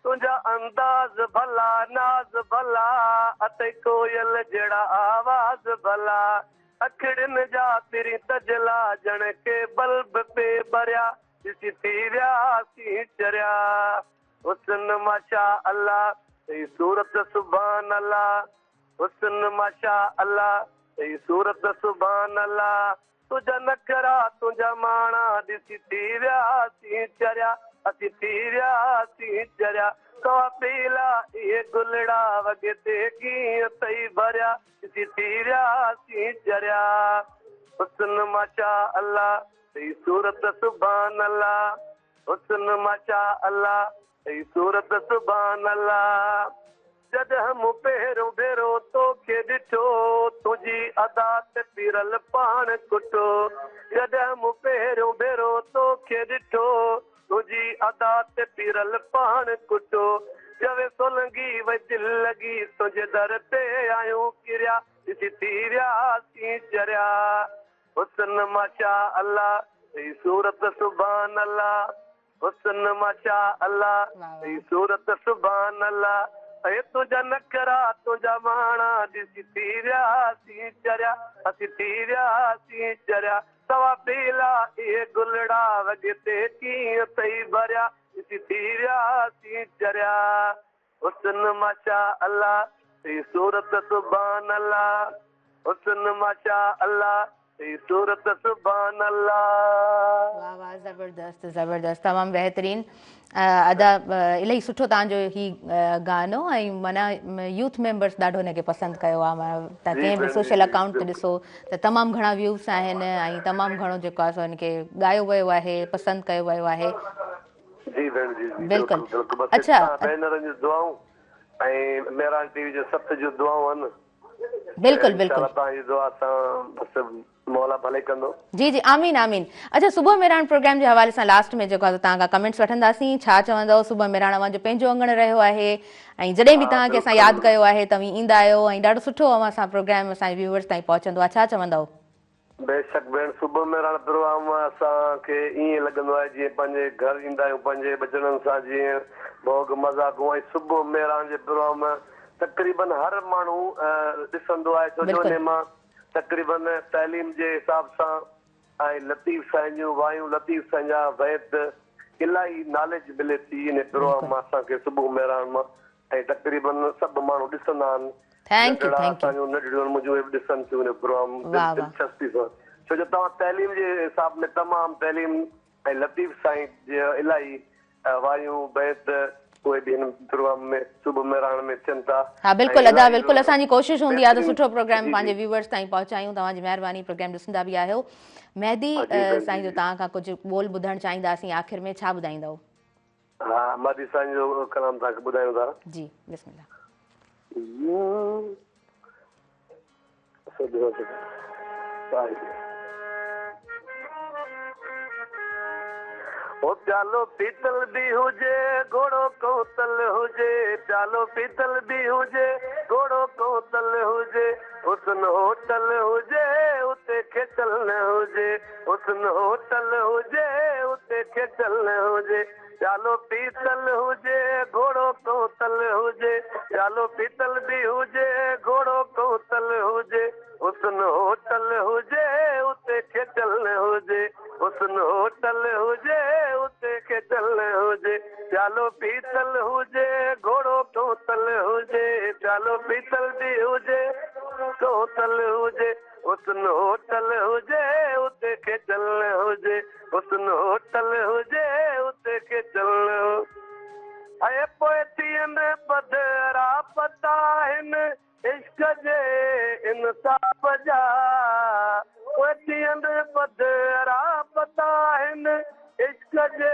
تنهنجا انداز ڀلا ناز ڀلا اٿئي ڪوئل جهڙا آواز ڀلا اکڙين جا پرين تجلا ڄڻ ڪي بلب پي ٻريا ڏسي ٿي وياسين چريا حسن ماشاء الله اي صورت سبحان الله حسن ماشاء الله اي صورت سبحان الله تنهنجا نخرا تنهنجا ماڻا ڏسي ٿي وياسين چريا اسين ٿي وياسين چريا سوا پيلا اهي گلڙا وڳي تي ڪيئن اٿئي ڀريا ڏسي ٿي وياسين چريا حسن ماشاء الله اي صورت سبحان الله حسن ماشاء الله اي صورت سبحان الله جڏهن مون پهريون ڀيرو توکي ڏٺو، تنهنجي ادا تي پيرل پاڻ ڪٽو. جڏهن مون پهريون ڀيرو توکي ڏٺو، تنهنجي ادا تي پيرل پاڻ ڪٽو. چوي سولنگي وئي دل لڳي، تنهنجي در تي آهيون ڪريا، ڏسي ٿي وياسين چريا. حسن ماشاء الله، اي صورت سبحان الله. حسن ماشاء الله اي صورت سبحان الله اي تنهنجا نخرا تنهنجا ماڻا ڏسي ٿي وياسين چريا اسين ٿي وياسين چريا سوا پيلا اهي گلڙا وڳي تي ڪيئن اٿئي ڀريا ڏسي ٿي وياسين چريا حسن ماشاء الله اي صورت سبحان الله حسن ماشاء الله اي صورت سبحان الله. واه واه زبردست زبردست تمام بهترين ادا الاهي سٺو توهان جو هي گانو ۽ معنيٰ يوٿ ميمبرس ڏاڍو هن کي پسند ڪيو آهي معنيٰ توهان ڪنهن به سوشل اڪائونٽ تي ڏسو ته تمام گهڻا ويوز آهن ۽ تمام گهڻو جيڪو آهي سو هن کي ڳايو ويو آهي پسند ڪيو ويو آهي. جي ڀيڻ جي جي بلڪل بلڪل بس اڇا توهان ڀينرن جون دعائون ۽ مهراڻ ٽي وي جي سٿ جون دعائون آهن بلڪل انشاء بلڪل الله توهان جي دعا سان بس مولا ڀلي ڪندو. جي جي آمين آمين اڇا صبح مهراڻ پروگرام جي حوالي سان لاسٽ ۾ جيڪو آهي سو توهان کان ڪمينٽس وٺنداسين ڇا چوندؤ صبح مهراڻ اوهان جو پنهنجو اڱڻ رهيو آهي ۽ جڏهن به ها توهان کي اسان ياد بلڪل ڪيو آهي توهين ايندا آهيو ۽ ڏاڍو سٺو اوهان سان پروگرام اسان جي ويوئرس تائين پهچندو آهي ڇا چوندؤ. بيشڪ ڀيڻ صبح مهراڻ پروگرام اسان کي ائين لڳندو آهي جيئن پنهنجي گهر ايندا آهيون پنهنجي ٻچڙن سان جيئن ڀوڳ مذاقون ۽ صبح مهراڻ جي پروگرام تقريبن هر ماڻهو ڏسندو آهي ڇو جو بلڪل. انهي مان تقريبن تعليم جي حساب سان ۽ لطيف سائين جون وايون لطيف سائين جا بيت الاهي ناليج ملي ٿي انهي پروگرام بلڪل. مان اسان کي صبح مهراڻ مان ۽ تقريبن سڀ ماڻهو ڏسندا آهن. Thank you ننڍڙا thank you. اسان جون ننڍڙيون آهن منهنجون اهي به ڏسن ٿيون اهو پروگرام واه واه. دلچسپي سان ڇو جو توهان تعليم جي حساب ۾ تمام تعليم ۽ لطيف سائين جي الاهي وايون بيت اهي به هن پروگرام ۾ صبح مهراڻ ۾ ٿين ٿا ها ۽ بلڪل ادا الاهي بلڪل اسان جي ڪوشش هوندي آهي ته بهترين سٺو پروگرام جي پنهنجي جي ويوئرس تائين پهچايون توهان جي مهرباني پروگرام ڏسندا به آهيو مهدي ها جي ڀيڻ جي سائين جو جي. توهان کان ڪجهه ٻول ٻڌڻ چاهينداسين آخر ۾ ڇا ٻڌائيندؤ. ها مهدي سائين جو ڪلام توهان کي ٻڌايون ٿا. جي بسم الله. او پيالو پيتل به هجي گهوڙو ڪوتل هجي پيالو پيتل به هجي گهوڙو ڪوتل هجي حسن هوٽل هجي اتي کيچل نه هجي حسن هوٽل هجي اتي کيچل نه هجي پيالو پيتل هجي گهوڙو ڪوتل هجي پيالو پيتل به هجي گهوڙو ڪوتل هجي حسن هوٽل هجي اتي کيچل نه هجي حسن هوٽل هجي اتي کيچل نه هجي پيالو پيتل هجي، گهوڙو ڪوتل هجي، پيالو پيتل به هجي، ڪوتل هجي، حسن هوٽل هجي، اتي کيچل نه هجي، حسن هوٽل هجي، اتي کيچل نه هجي. ۽ پوء ٿين پڌرا پتا هن عشق جي انصاف جا، پوء ٿين پڌرا پتا هن عشق جي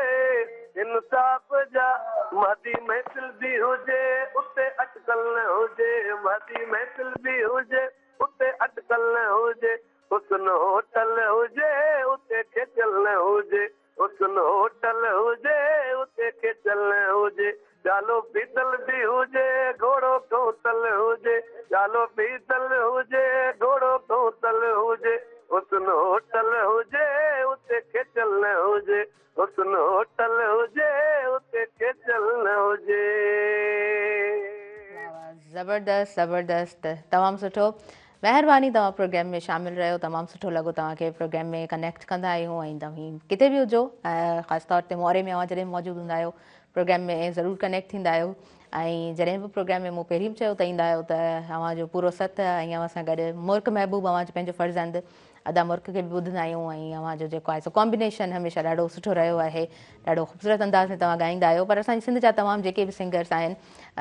انصاف جا. مهدي محفل به هجي، اتي اٽڪل نه هجي، مهدي محفل به هجي، اتي اٽڪل نه هجي، حسن هوٽل هجي، اتي کيچل نه هجي، حسن هوٽل هجي، اتي کيچل نه هجي، پيالو پيتل به هجي، گهوڙو ڪوتل هجي، پيالو پيتل هجي، گهوڙو ڪوتل هجي، حسن هوٽل هجي، اتي کيچل نه هجي، حسن هوٽل هجي، اتي کيچل نه هجي. واھ واھ زبردست زبردست تمام سٺو مهرباني توهان پروگرام ۾ شامل رهيو تمام سٺو لڳو توهان کي پروگرام ۾ ڪنيڪٽ ڪندا آهيون ۽ توهين ڪٿي به هجو خاص طور تي موري ۾ اوهان جڏهن موجود هوندا آهيو پروگرام ۾ ضرور ڪنيڪٽ ٿيندا آهيو ۽ جڏهن به پروگرام ۾ مون پهرين به چيو ته ايندا آهيو ته اوهان جو پورو ست ۽ اوهان سان گڏ مرڪ محبوب اوهان جو پنهنجو فرزند ادا مرڪ کي به ٻڌندا آهيون ۽ اوهان جو جيڪو آهي سو ڪامبينيشن هميشه ڏاڍو سٺو رهيو آهي ڏاڍو خوبصورت انداز ۾ توهان ڳائيندا آهيو پر اسان جي سنڌ جا تمام جيڪي به سنگرس آهن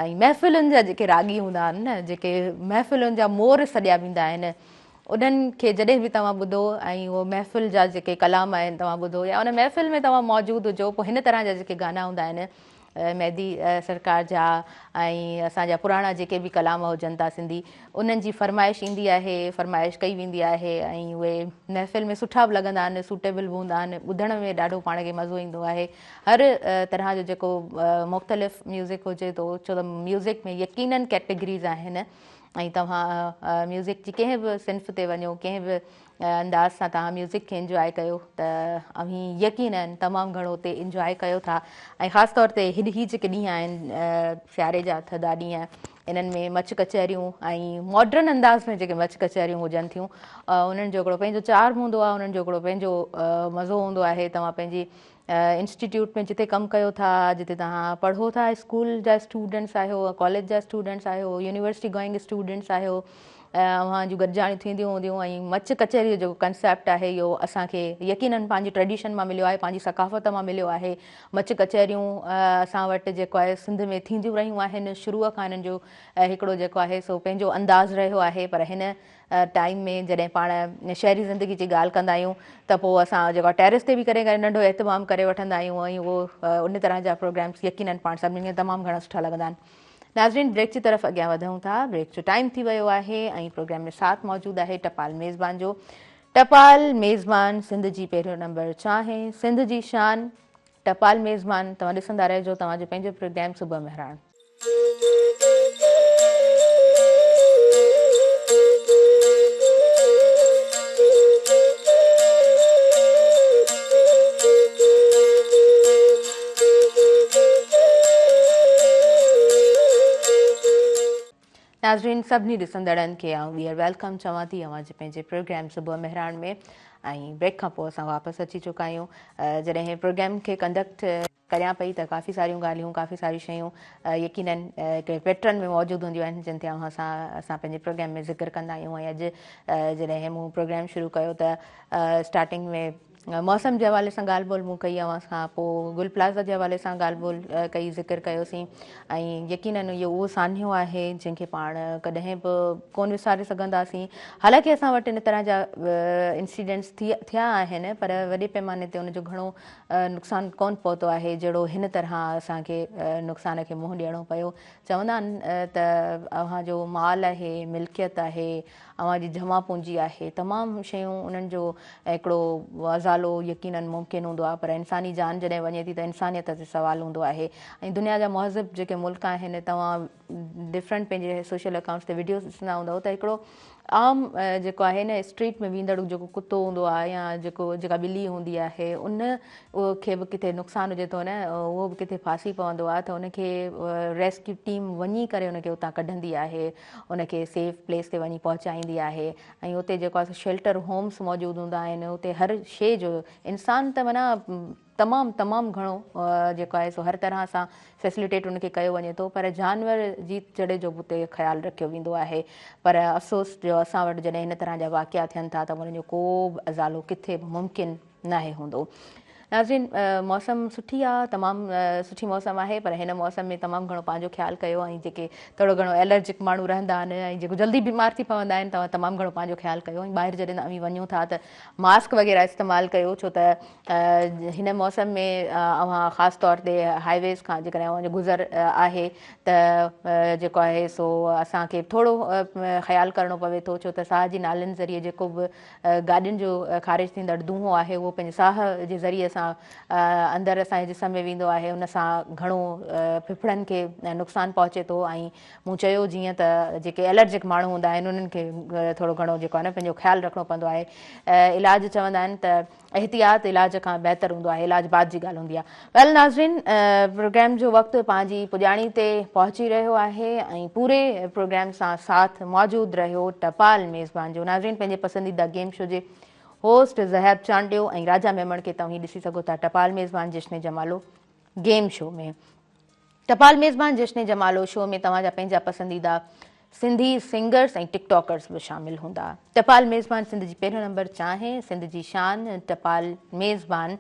۽ محفلن جا جيڪي راڳي هوندا آهن نه جيڪي محفلن جا مور سڏيا ويندا آهن انهن کي جڏهن به توهان ٻڌو ۽ اهو محفل جا جيڪي ڪلام آهن توهان ٻڌو يا ان محفل ۾ توهان موجود هجو پوء هن طرح جا جيڪي گانا هوندا آهن مهدي سرڪار جا ۽ اسان جا پراڻا جيڪي به ڪلام هجن ٿا سنڌي انهن جي فرمائش ايندي آهي فرمائش ڪئي ويندي آهي ۽ اهي محفل ۾ سٺا به لڳندا آهن سوٽيبل به هوندا آهن ٻڌڻ ۾ ڏاڍو پاڻ کي مزو ايندو آهي هر طرح جو جيڪو مختلف ميوزڪ هجي ٿو ڇو ته ميوزڪ ۾ يقينن ڪيٽيگريز آهن ۽ توهان ميوزڪ جي ڪنهن به صنف تي وڃو ڪنهن به انداز سان توهان ميوزڪ کي انجواء ڪيو ته اوهين يقينن تمام گهڻو اتي انجواء ڪيو ٿا ۽ خاص طور تي هي جيڪي ڏينهن آهن سياري جا ٿڌا ڏينهن انهن ۾ مچ ڪچهريون ۽ ماڊرن انداز ۾ جيڪي مچ ڪچهريون هجن ٿيون انهن جو هڪڙو پنهنجو چارم هوندو آهي انهن جو هڪڙو پنهنجو مزو هوندو آهي توهان پنهنجي انسٽيٽيوٽ ۾ جتي ڪم ڪيو ٿا جتي توهان پڙهو ٿا اسڪول جا اسٽوڊنٽس آهيو ڪاليج جا اسٽوڊنٽس آهيو يونيورسٽي گوئنگ اسٽوڊنٽس آهيو اوهان جون گڏجاڻيون ٿينديون هونديون ۽ مچ ڪچهري جو جيڪو ڪنسيپٽ آهي اهو اسان کي يقينن پنهنجي ٽريڊيشن مان مليو آهي پنهنجي ثقافت مان مليو آهي مچ ڪچهريون اسان وٽ جيڪو آهي سنڌ ۾ ٿينديون رهيون آهن شروع کان انهن جو هڪڙو جيڪو آهي سو پنهنجو انداز رهيو آهي پر هن ٽائيم ۾ جڏهن پاڻ شهري زندگي جي ڳالهه ڪندا آهيون ته پوء اسان جيڪو ٽيرس تي به ڪڏهن ڪڏهن ننڍو اهتمام ڪري وٺندا آهيون ۽ اهو ان طرح جا پروگرامس يقينن پاڻ سڀني کي تمام گهڻا سٺا لڳندا آهن ناظرين بريڪ جي طرف اڳيان وڌون ٿا بريڪ جو ٽائيم ٿي ويو آهي ۽ پروگرام ۾ ساٿ موجود آهي ٽپال ميزبان جو ٽپال ميزبان سنڌ جي پهريون نمبر چانهه سنڌ جي شان ٽپال ميزبان توهان ڏسندا رهجو توهان جو پنهنجو پروگرام صبح مهراڻ. ناظرين سڀني ڏسندڙن کي آئون ٻيهر welcome چوان ٿي اوهان جي پنهنجي پروگرام صبح مهراڻ ۾ ۽ بريڪ کان پوء اسان واپس اچي چڪا آهيون جڏهن پروگرام کي ڪنڊڪٽ ڪريان پئي ته ڪافي ساريون ڳالهيون ڪافي ساريون شيون يقينن هڪڙي پيٽرن ۾ موجود هونديون آهن جن تي اوهان سان اسان پنهنجي پروگرام ۾ ذڪر ڪندا آهيون ۽ اڄ جڏهن مون پروگرام شروع ڪيو ته اسٽارٽنگ ۾ موسم جي حوالي سان ڳالهه ٻولهه مون ڪئي اوهان سان پوء گل پلازا جي حوالي سان ڳالهه ٻولهه ڪئي ذڪر ڪيوسين ۽ يقينن اهو اهو سانحو آهي جنهن کي پاڻ ڪڏهن به ڪونه وساري سگهنداسين حالانڪه اسان وٽ ان طرح جا انسيڊنٽس ٿيا آهن پر وڏي پيماني تي ان جو گهڻو نقصان ڪونه پهتو آهي جهڙو هن طرح اسان کي نقصان کي منهن ڏيڻو پيو. چوندا آهن ته اوهان جو مال آهي، ملڪيت آهي، اوهان جي جمع پونجي آهي، تمام شيون انهن جو هڪڙو ازالو يقينن ممڪن هوندو آهي پر انساني جان جڏهن وڃي ٿي ته انسانيت تي سوال هوندو آهي ۽ دنيا جا مهذب جيڪي ملڪ آهن توهان ڊفرنٽ پنهنجي سوشل اڪائونٽس تي وڊيوز ڏسندا هوندؤ ته هڪڙو عام جيڪو آهي نه اسٽريٽ ۾ ويندڙ جيڪو ڪتو هوندو آهي يا جيڪو جيڪا ٻلي هوندي آهي ان کي به ڪٿي نقصان هجي ٿو نه اهو به ڪٿي ڦاسي پوندو آهي ته ان کي ريسڪيو ٽيم وڃي ڪري ان کي اتان ڪڍندي آهي ان کي سيف پليس تي وڃي پهچائيندي آهي ۽ اتي جيڪو آهي شيلٽر هومس موجود هوندا آهن اتي هر شي جو انسان ته معنيٰ تمام تمام گهڻو جيڪو آهي سو هر طرح سان فيسليٽيٽ ان کي ڪيو وڃي ٿو پر جانور جي چڙي جو به اتي خيال رکيو ويندو آهي پر افسوس جو اسان وٽ جڏهن هن طرح جا واقعا ٿين ٿا ته انهن جو ڪو به ازالو ڪٿي به ممڪن ناهي هوندو. ناظرين موسم سٺي آ تمام سٺي موسم آهي پر هن موسم ۾ تمام گهڻو پنهنجو خيال ڪيو ۽ جيڪي ٿورو گهڻو الرجڪ ماڻهو رهندا آهن ۽ جيڪو جلدي بيمار ٿي پوندا آهن توهان تمام گهڻو پنهنجو خيال ڪيو ۽ ٻاهر جڏهن اوهين وڃو ٿا ته ماسڪ وغيره استعمال ڪيو ڇو ته هن موسم ۾ اوهان خاص طور تي هاء ويز کان جيڪڏهن اوهان جو گذر آهي ته جيڪو آهي سو اسان کي ٿورو خيال ڪرڻو پوي ٿو ڇو ته ساهه جي نالين ذريعي جيڪو به گاڏين جو خارج ٿيندڙ دونهون آهي اهو پنهنجي ساهه جي ذريعي سان اندر اسان جي جسم ۾ ويندو آهي ان سان گهڻو ڦڦڙن کي نقصان پهچي ٿو ۽ مون چيو جيئن ته جيڪي الرجڪ ماڻهو هوندا آهن انهن کي ٿورو گهڻو جيڪو آهي نه پنهنجو خيال رکڻو پوندو آهي علاج چوندا آهن ته احتياط علاج کان بهتر هوندو آهي علاج بعد جي ڳالهه هوندي آهي ويل ناظرين پروگرام جو وقت پنهنجي پڄاڻي تي پهچي رهيو آهي ۽ پوري پروگرام سان ساٿ موجود رهيو ٽپال ميزبان جو ناظرين پنهنجي پسنديده گيم شو جي هوسٽ زهيب چانڊيو ۽ راجا ميمڻ کي توهين ڏسي سگهو ٿا ٽپال ميزبان جشن جمالو گيم شو ۾ ٽپال ميزبان جشن جمالو شو ۾ توهان جا پنهنجا پسنديده سنڌي سنگرس ۽ ٽڪ ٽاڪرس به شامل هوندا. ٽپال ميزبان سنڌ جي پهريون نمبر چانهه، سنڌ جي شان ٽپال ميزبان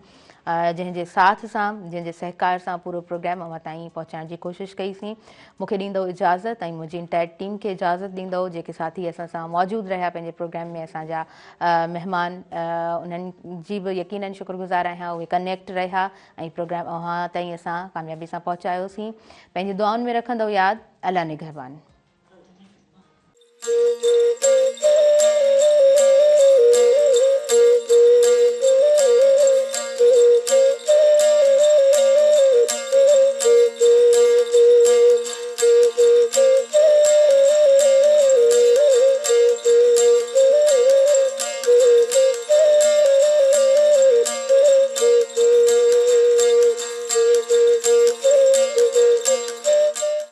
جنهن جي ساٿ سان جنهن جي سهڪار سان پورو پروگرام اوهان تائين پهچائڻ جي ڪوشش ڪئي سين. مون کي ڏيندؤ اجازت ۽ منهنجي انٽائر ٽيم کي اجازت ڏيندؤ جيڪي ساٿي اسان سان موجود رهيا پنهنجي پروگرام ۾ اسان جا مهمان انهن جي به يقينن شڪر گذار آهيان اهي ڪنيڪٽ رهيا ۽ پروگرام اوهان تائين اسان ڪاميابي سان پهچايوسين. پنهنجي دعائن ۾ رکندؤ ياد. الله نگهبان.